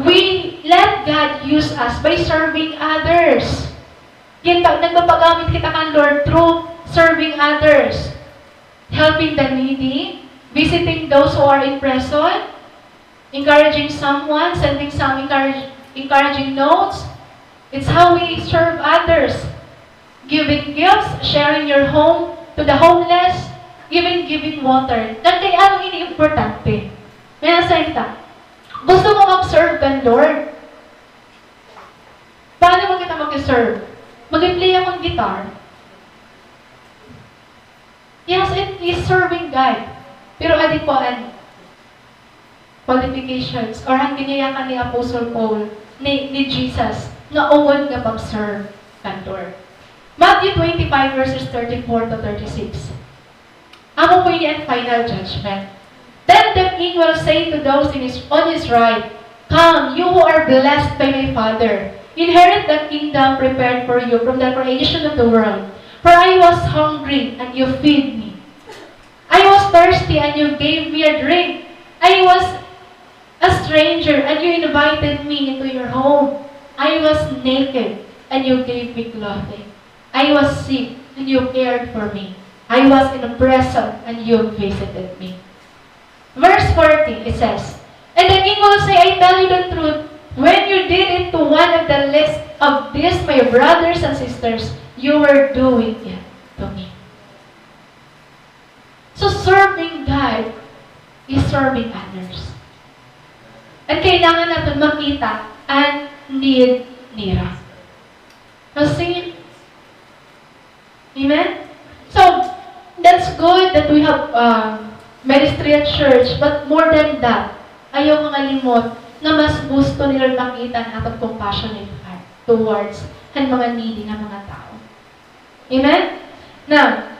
We let God use us by serving others. Gin-, nagpapagamit kita kan Lord through serving others. Helping the needy, visiting those who are in prison, encouraging someone, sending some encourage-, encouraging notes. It's how we serve others. Giving gifts, sharing your home to the homeless, even giving water. Ngan kay ano ini importante? May nasa ita. Gusto mo mag-serve kan Lord? Paano mo kita mag-serve? Mag-play ako ng guitar. Yes, it is serving God. Pero adi pa an qualifications or an ginayakan ni Apostle Paul, ni, ni Jesus, nga ungod nga pag-serve kan Lord. Matthew twenty-five, verses thirty-four to thirty-six. Amo po ini an final judgment. Then the king will say to those in his, on his right, "Come, you who are blessed by my Father, inherit the kingdom prepared for you from the creation of the world. For I was hungry, and you feed me. I was thirsty, and you gave me a drink. I was a stranger, and you invited me into your home. I was naked, and you gave me clothing. I was sick, and you cared for me. I was in a prison, and you visited me." Verse forty, it says, "And the king will say, I tell you the truth, when you did it to one of the least of these, my brothers and sisters, you were doing it to me." So serving God is serving others. And kailangan naton makita an need nira. Kasi, amen? So, that's good that we have, um, ministry at church, but more than that, ayaw mangalimot nga mas gusto ni Lord makita an aton compassionate heart towards han mga needy nga mga tawo. Amen? Now,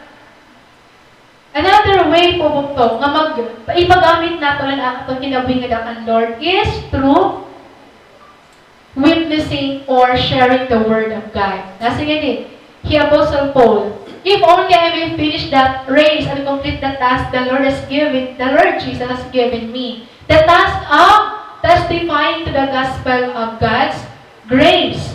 another way po bugto nga mag-, ipagamit naton an aton kinabuhi ngada kan Lord is through witnessing or sharing the word of God. Nasiring ini hi Apostle Paul, "If only I may finish that race and complete the task the Lord has given, the Lord Jesus has given me, the task of testifying to the gospel of God's grace."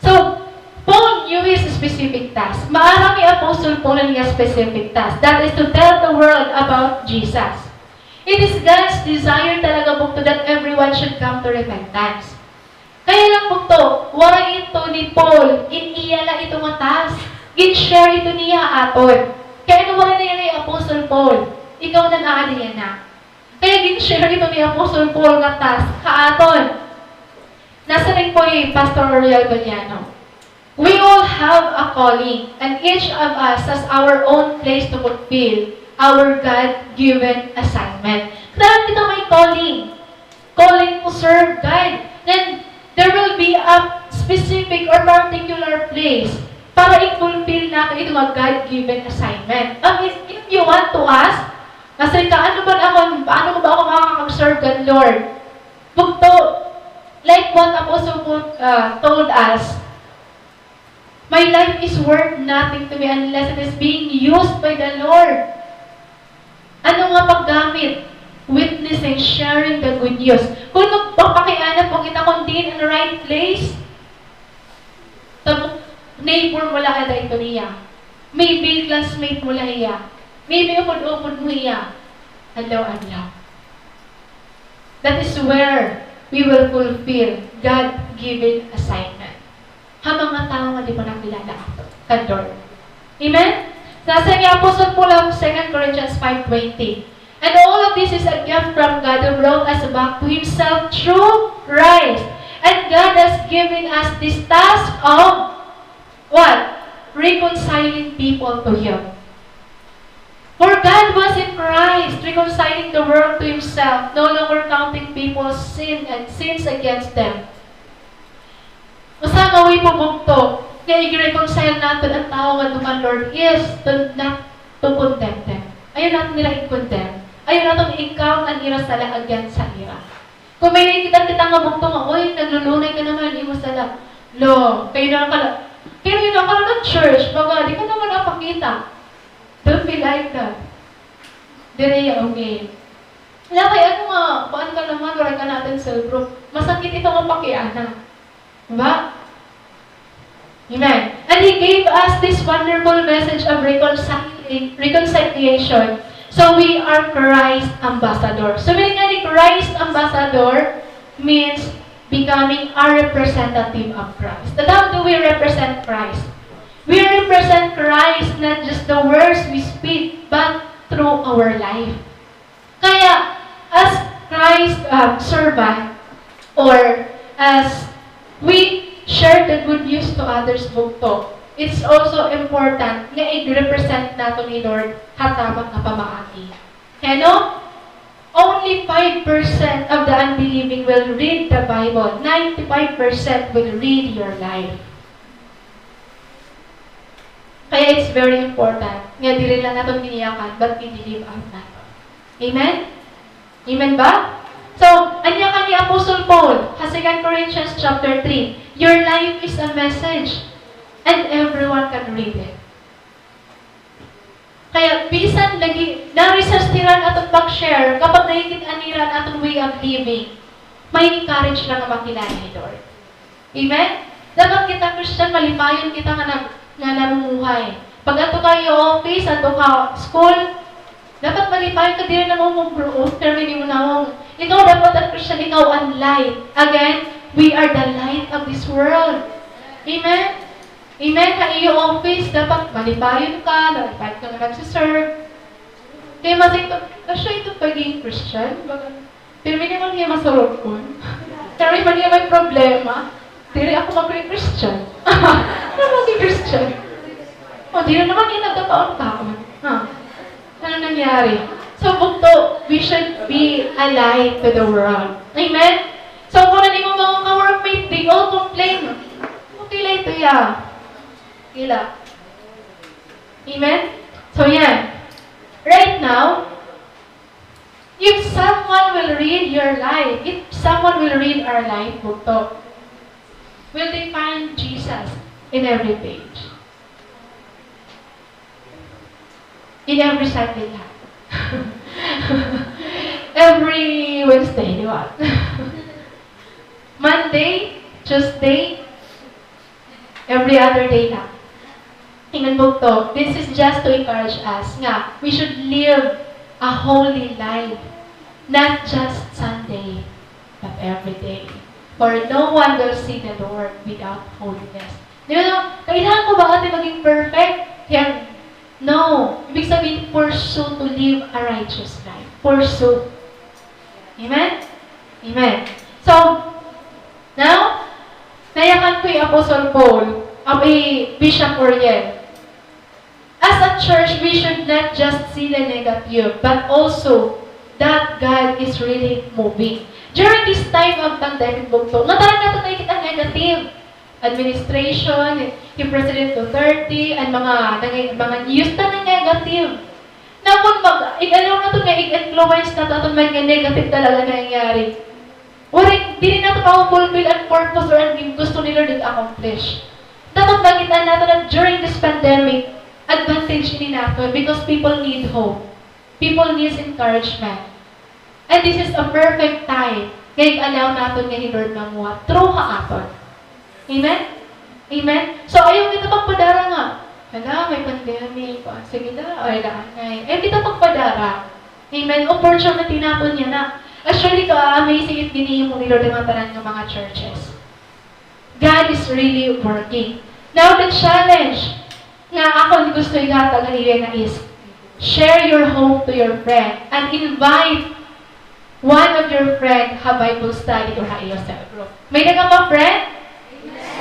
So, Paul knew his specific task. Maaram hi Apostle Paul an iya specific task. That is to tell the world about Jesus. It is God's desire talaga bugto that everyone should come to repentance. Kaya lang bugto, waray ito ni Paul, in iya la ito nga task. Gin-share ito niya ha aton. Kay ano waray na yana hi Apostle Paul? Ikaw na nga adi yana. Kaya gin-share ito ni Apostle Paul nga task ha aton. Nasiring po hi Pastor Oriel Galiano, "We all have a calling, and each of us has our own place to fulfill our God-given assignment." Lahat kita may calling. calling to serve God. Then, there will be a specific or particular place para i-fulfill naton ito nga God-given assignment. And if, if you want to ask, kasi ka, ano ba ako, paano ko ba ako makakapag-serve God, Lord? Bugto, like what Apostle Paul, uh, told us, "My life is worth nothing to me unless it is being used by the Lord." Ano nga paggamit? Witnessing, sharing the good news. Kon magpapakiana po kita kon diin an right place, tabok neighbor mo la ada ito niya. Maybe classmate mo la hiya. Maybe upod-upod mo hiya. Adlaw-adlaw. That is where we will fulfill God-given assignment. Ha mga tawo nga di pa nakilala ato kan Lord. Amen? Nasiring hi Apostle Paul ha Second Corinthians five twenty, "And all of this is a gift from God who brought us back to Himself through Christ. And God has given us this task of" what? Reconciling people to Him. For God was in Christ, reconciling the world to Himself, no longer counting people's sin and sins against them. Usa nga way po bugto nga i-reconcile naton an tawo ngadto kan Lord is to not to condemn them. Ayaw naton nira i-condemn. Ayaw naton i-count an ira sala against sa ira. Kon may nakikita kita nga bugto nga, "Uy, naglulunay ka naman, imo sala." Lo, kayo na lang kala, kayo na lang kala ng church, baga, di ka naman napakita. Don't be like that. Diri ya, okay. Wala kay ano nga, kuan ka naman, wala ka natin cell group. Masakit ito nga pakiana. Diba? Amen. And He gave us this wonderful message of reconciling, reconciliation. So we are Christ ambassador. So meaning nga ni Christ ambassador means becoming a representative of Christ. And how do we represent Christ? We represent Christ not just the words we speak, but through our life. Kaya, as Christ, um, servant, or as we share the good news to others, bugto, it's also important nga i-represent naton ni Lord ha tama nga pamaagi. Kay ano? Only five percent of the unbelieving will read the Bible. Ninety-five percent will read your life. Kaya it's very important nga diri lang naton giniyakan, but i-live out naton. Amen? Amen ba? So, ania kan ni Apostle Paul ha Second Corinthians chapter three, "Your life is a message, and everyone can read it." Kaya bisan lagi, na-research nira an aton pag-share, kapag nakikit-an nira an aton way of living, ma-encourage la nga makilala hi Lord. Amen? Dapat kita Christian, malipayon kita nga nag-, nga namumuhay. Pag adto ka ha iyo office, adto ka school, dapat malipayon ka, diri na mo mo-grow, pero may di mo nawong. Ikaw dapat an Christian, ikaw an light. Again, we are the light of this world. Amen? Amen? Ha iyo office, dapat malipayon ka, malipayon ka nga nagsiserve. Kay masay ito, kasya ito pagiging Christian. Baga, pirmi naman hiya masurukon. Pirmi man hiya may problema. Diri ako magre-Christian. Ano magre-Christian? O, diri naman hiya nagkakaon-kaon. Ha? Ano nangyari? So, bugto, we should be a light to the world. Amen? So, kun an imo mga ka-workmate, they all complain. Okay la ito hiya. Okay la. Amen? So, yan. Right now, if someone will read your life, if someone will read our life, bugto, will they find Jesus in every page? In every Sunday la. Every Wednesday, di ba? Monday, Tuesday, every other day la. Ingon bugto, this is just to encourage us nga we should live a holy life, not just Sunday, but every day. For no one will see the Lord without holiness. Di ba, kailangan ko ba, ate, maging perfect? Yan. No. Ibig sabihin, pursue to live a righteous life. Pursue. Amen? Amen. So, now, nayakan ko hi Apostle Paul, um, hi Bishop Oriel. As a church, we should not just see the negative, but also that God is really moving. During this time of pandemic, bugto, ngatanan naton nakikita an negative administration, hi President Duterte, an mga, mga news, tanan negative. Nga kon mag-, ig-allow naton nga ig-influence naton aton mga negative talaga nangyayari, waray, diri naton ma-fulfill an purpose or an gusto ni Lord ig-accomplish. Dapat makita naton nga during this pandemic, advantage ini naton because people need hope. People needs encouragement. And this is a perfect time nga ig-allow naton nga hi Lord manguha through ha aton. Amen? Amen? So, ayaw kita magpadara nga, "Hala, may pandemic. Ah, sige la, ay la, anay." Ayaw kita magpadara. Amen? Opportunity naton yana. Actually, ka-amazing it ginhihimo ni Lord an ngatanan nga mga churches. God is really working. Now, the challenge nga akon gusto ihatag ha iyo yana is, share your hope to your friend and invite one of your friend ha Bible study or ha iyo cell group. May-ada ka pa friend?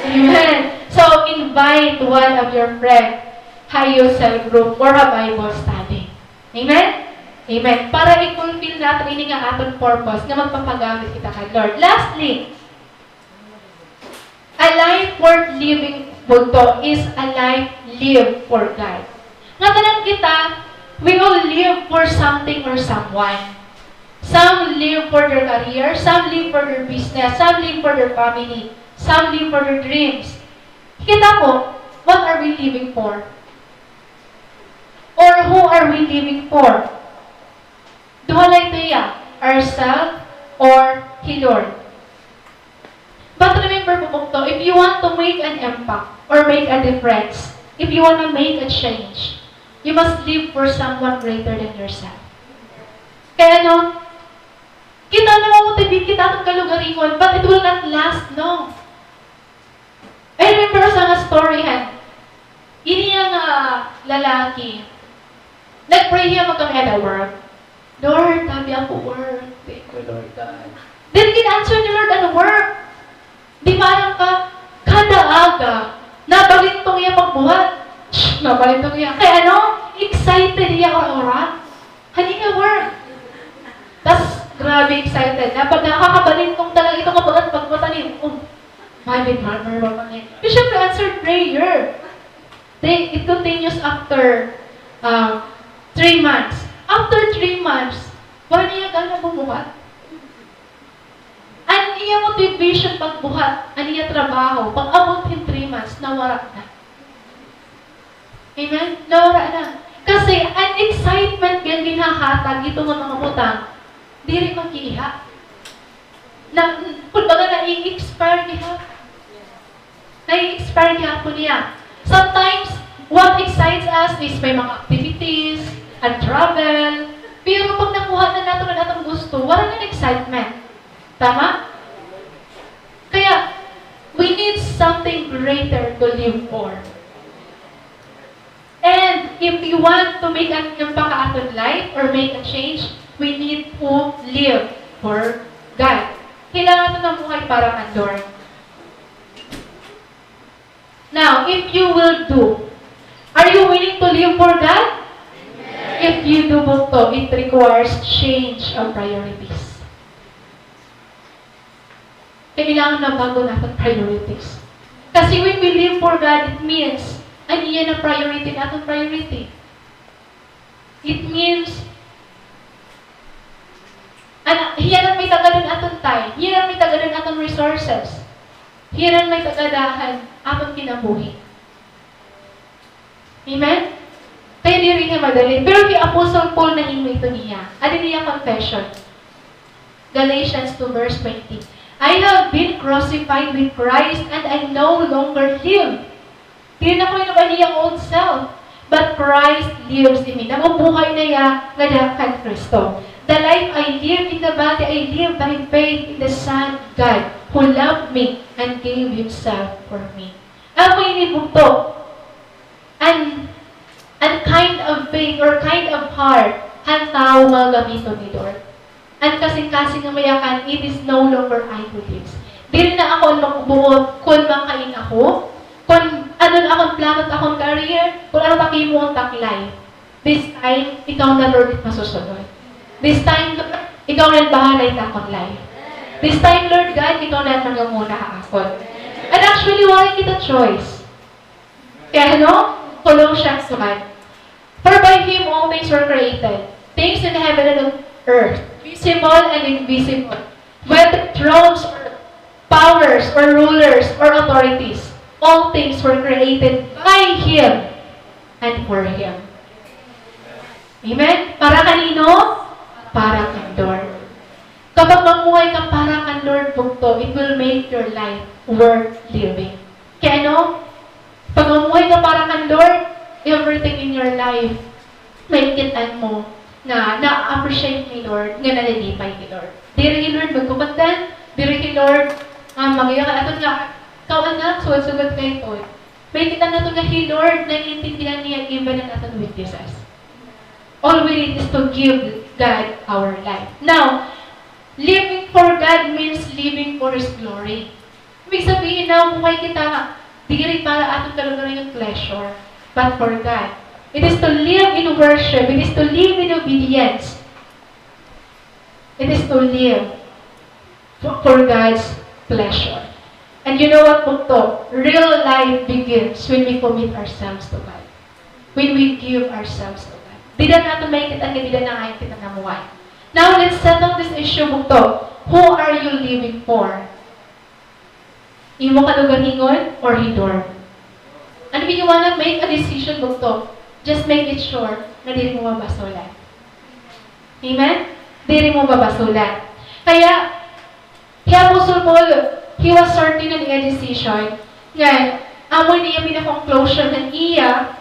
Amen. So, invite one of your friend ha iyo cell group or ha Bible study. Amen? Amen. Para i-fulfill naton ini nga aton purpose nga magpapagamit kita kan Lord. Lastly, a life worth living, bugto, is a life lived for God. Ngatanan kita, we all live for something or someone. Some live for their career, some live for their business, some live for their family, some live for their dreams. Kita po, what are we living for? Or who are we living for? Duha la ito iya, ourself or hi Lord. But remember po, bugto, if you want to make an impact or make a difference, if you want to make a change, you must live for someone greater than yourself. Kay ano, kita namo-motivate kita aton kalugaringon, but it will not last long. I remember usa nga story han. Ini nga lalaki, nag-pray hiya magkamay-ada work. "Lord, tabi ako work. Thank you, Lord God." Then, gin-answer ni Lord an work. Di maaram ka, kada aga, nabalintong hiya pagbuhat. Shh, nabalintong hiya. Kay ano? Excited hiya ora-ora. Hani nga work. Tas, grabe excited. Dapat nakakabalintong talaga ito nga pag-, pagmata niya. Oh, may big murmur ba man niya? Di syempre answered prayer. Then, it continues after, um, three months. After three months, wala niya gana bumuhat. An iya motivation pagbuhat, an iya trabaho, pag-abot hin three months, nawara na. Amen? Nawara na. Kasi an excitement nga ginhahatag hito nga mga butang, diri mag-iiha. Na, kumbaga, nai-expire gihapon. Nai-expire gihapon niya. Sometimes, what excites us is may mga activities, an travel. Pero pag nakuha na naton an aton gusto, wala na excitement. Tama? Kaya, we need something greater to live for. And if we want to make an impact ha aton life or make a change, we need to live for God. Kailangan naton mamuhay para kan Lord. Now, if you will do, are you willing to live for God? If you do, bugto, it requires change of priorities. Kailangan mabago naton priorities. Kasi when we live for God, it means, an iya na priority, aton priority. It means, an, hiya na may tagad han aton time, hiya na may tagad han aton resources, hiya na may tagad han aton kinabuhi. Amen? Kay diri niya madali. Pero hi Apostle Paul nahimo ito niya. Adi niya confession. Galatians two verse twenty, "I have been crucified with Christ, and I no longer live." Diri na ako hinuon an iya old self, but Christ lives in me. Nabubuhay na hiya ngada kan Cristo. "The life I live in the body, I live by faith in the Son of God, who loved me and gave himself for me." Amo ini bugto. An, an kind of faith or kind of heart han tawo nga gamiton ni Lord. An kasingkasing nga mayakan, "It is no longer I who lives." Diri na ako an magbubuot kon makain ako, kon ano an akon plano ha akon career, kon ano it ak himuon ha ak life. This time, ikaw na, Lord, it masusunod. This time, Lord, ikaw na an bahala hit akon life. This time, Lord God, ikaw na an mangunguna ha akon. And actually, waray kita choice. Kay ano? Colossians one. For by him all things were created, things in heaven and on earth, visible and invisible, whether thrones or powers or rulers or authorities, all things were created by him and for him. Amen? Para kanino? Para kan Lord. Kapag mamuhay ka para kan Lord, bugto, it will make your life worth living. Kay ano? Pag mamuhay ka para kan Lord, everything in your life, makikit-an mo nga na-appreciate ni Lord, nga nalilipay ni Lord. Diri hi Lord magkukutan, diri hi Lord, ah, mag-iya ka aton nga, "Ikaw, anak, sugad-sugad kay ito." Makikit-an naton nga hi Lord, naiintindihan niya even an aton weaknesses. All we need is to give God our life. Now, living for God means living for His glory. Ibig sabihin, namuhay kita nga diri para aton kalugaringon pleasure, but for God. It is to live in worship. It is to live in obedience. It is to live for, for God's pleasure. And you know what, bugto? Real life begins when we commit ourselves to God. When we give ourselves to God. Dida naton makikit-an nga dida na ngayon kita namuhay. Now, let's settle this issue, bugto. Who are you living for? Imo kalugaringon or hi Lord? Ano, if you wanna make a decision, bugto, just make it sure na diri mo mabasulan. Amen? Diri mo mabasulan. Kaya, hi Apostle Paul, he was certain in iya decision nga amo ini iya pinaka-conclusion han iya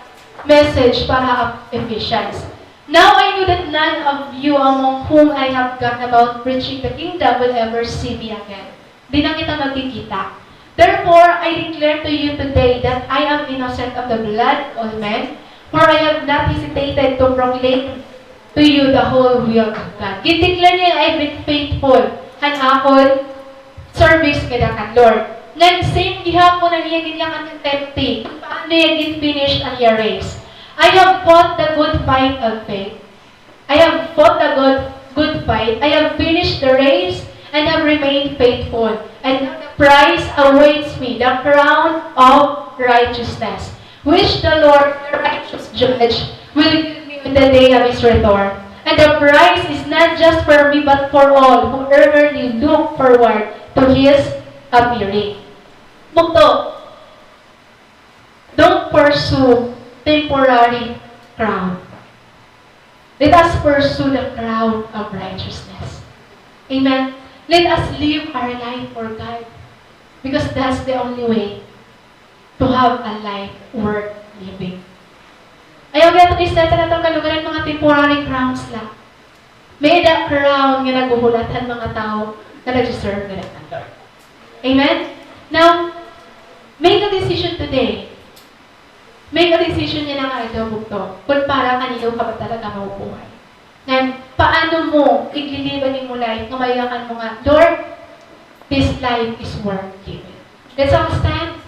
message para ha Ephesians. Now I know that none of you among whom I have gone about preaching the kingdom will ever see me again. Di na kita magkikita. Therefore, I declare to you today that I am innocent of the blood of all men, for I have not hesitated to proclaim to you the whole will of God. Gin-declare niya, "I've been faithful han akon service ngada kan Lord." Ngan same gihapon an iya ginyakan nga Timothy, paano niya gin-finish an iya race. "I have fought the good fight of faith. I have fought the good, good fight. I have finished the race and have remained faithful. And the prize awaits me, the crown of righteousness, which the Lord, the righteous judge, will give me on the day of his return. And the prize is not just for me, but for all who eagerly look forward to his appearing." Bugto, don't pursue temporary crown. Let us pursue the crown of righteousness. Amen. Let us live our life for God. Because that's the only way to have a life worth living. Ayaw gihapon i-set an aton kalugaringon mga temporary crowns la. May-ada crown nga naghuhulat han mga tawo nga nagse-serve ngada kan Lord. Amen? Now, make a decision today. Make a decision yana nga adlaw, bugto, kon para kanino ka ba talaga mabubuhay. Ngan, paano mo igli-live an imo life nga mayakan mo nga, "Lord, this life is worth giving." Let's all stand.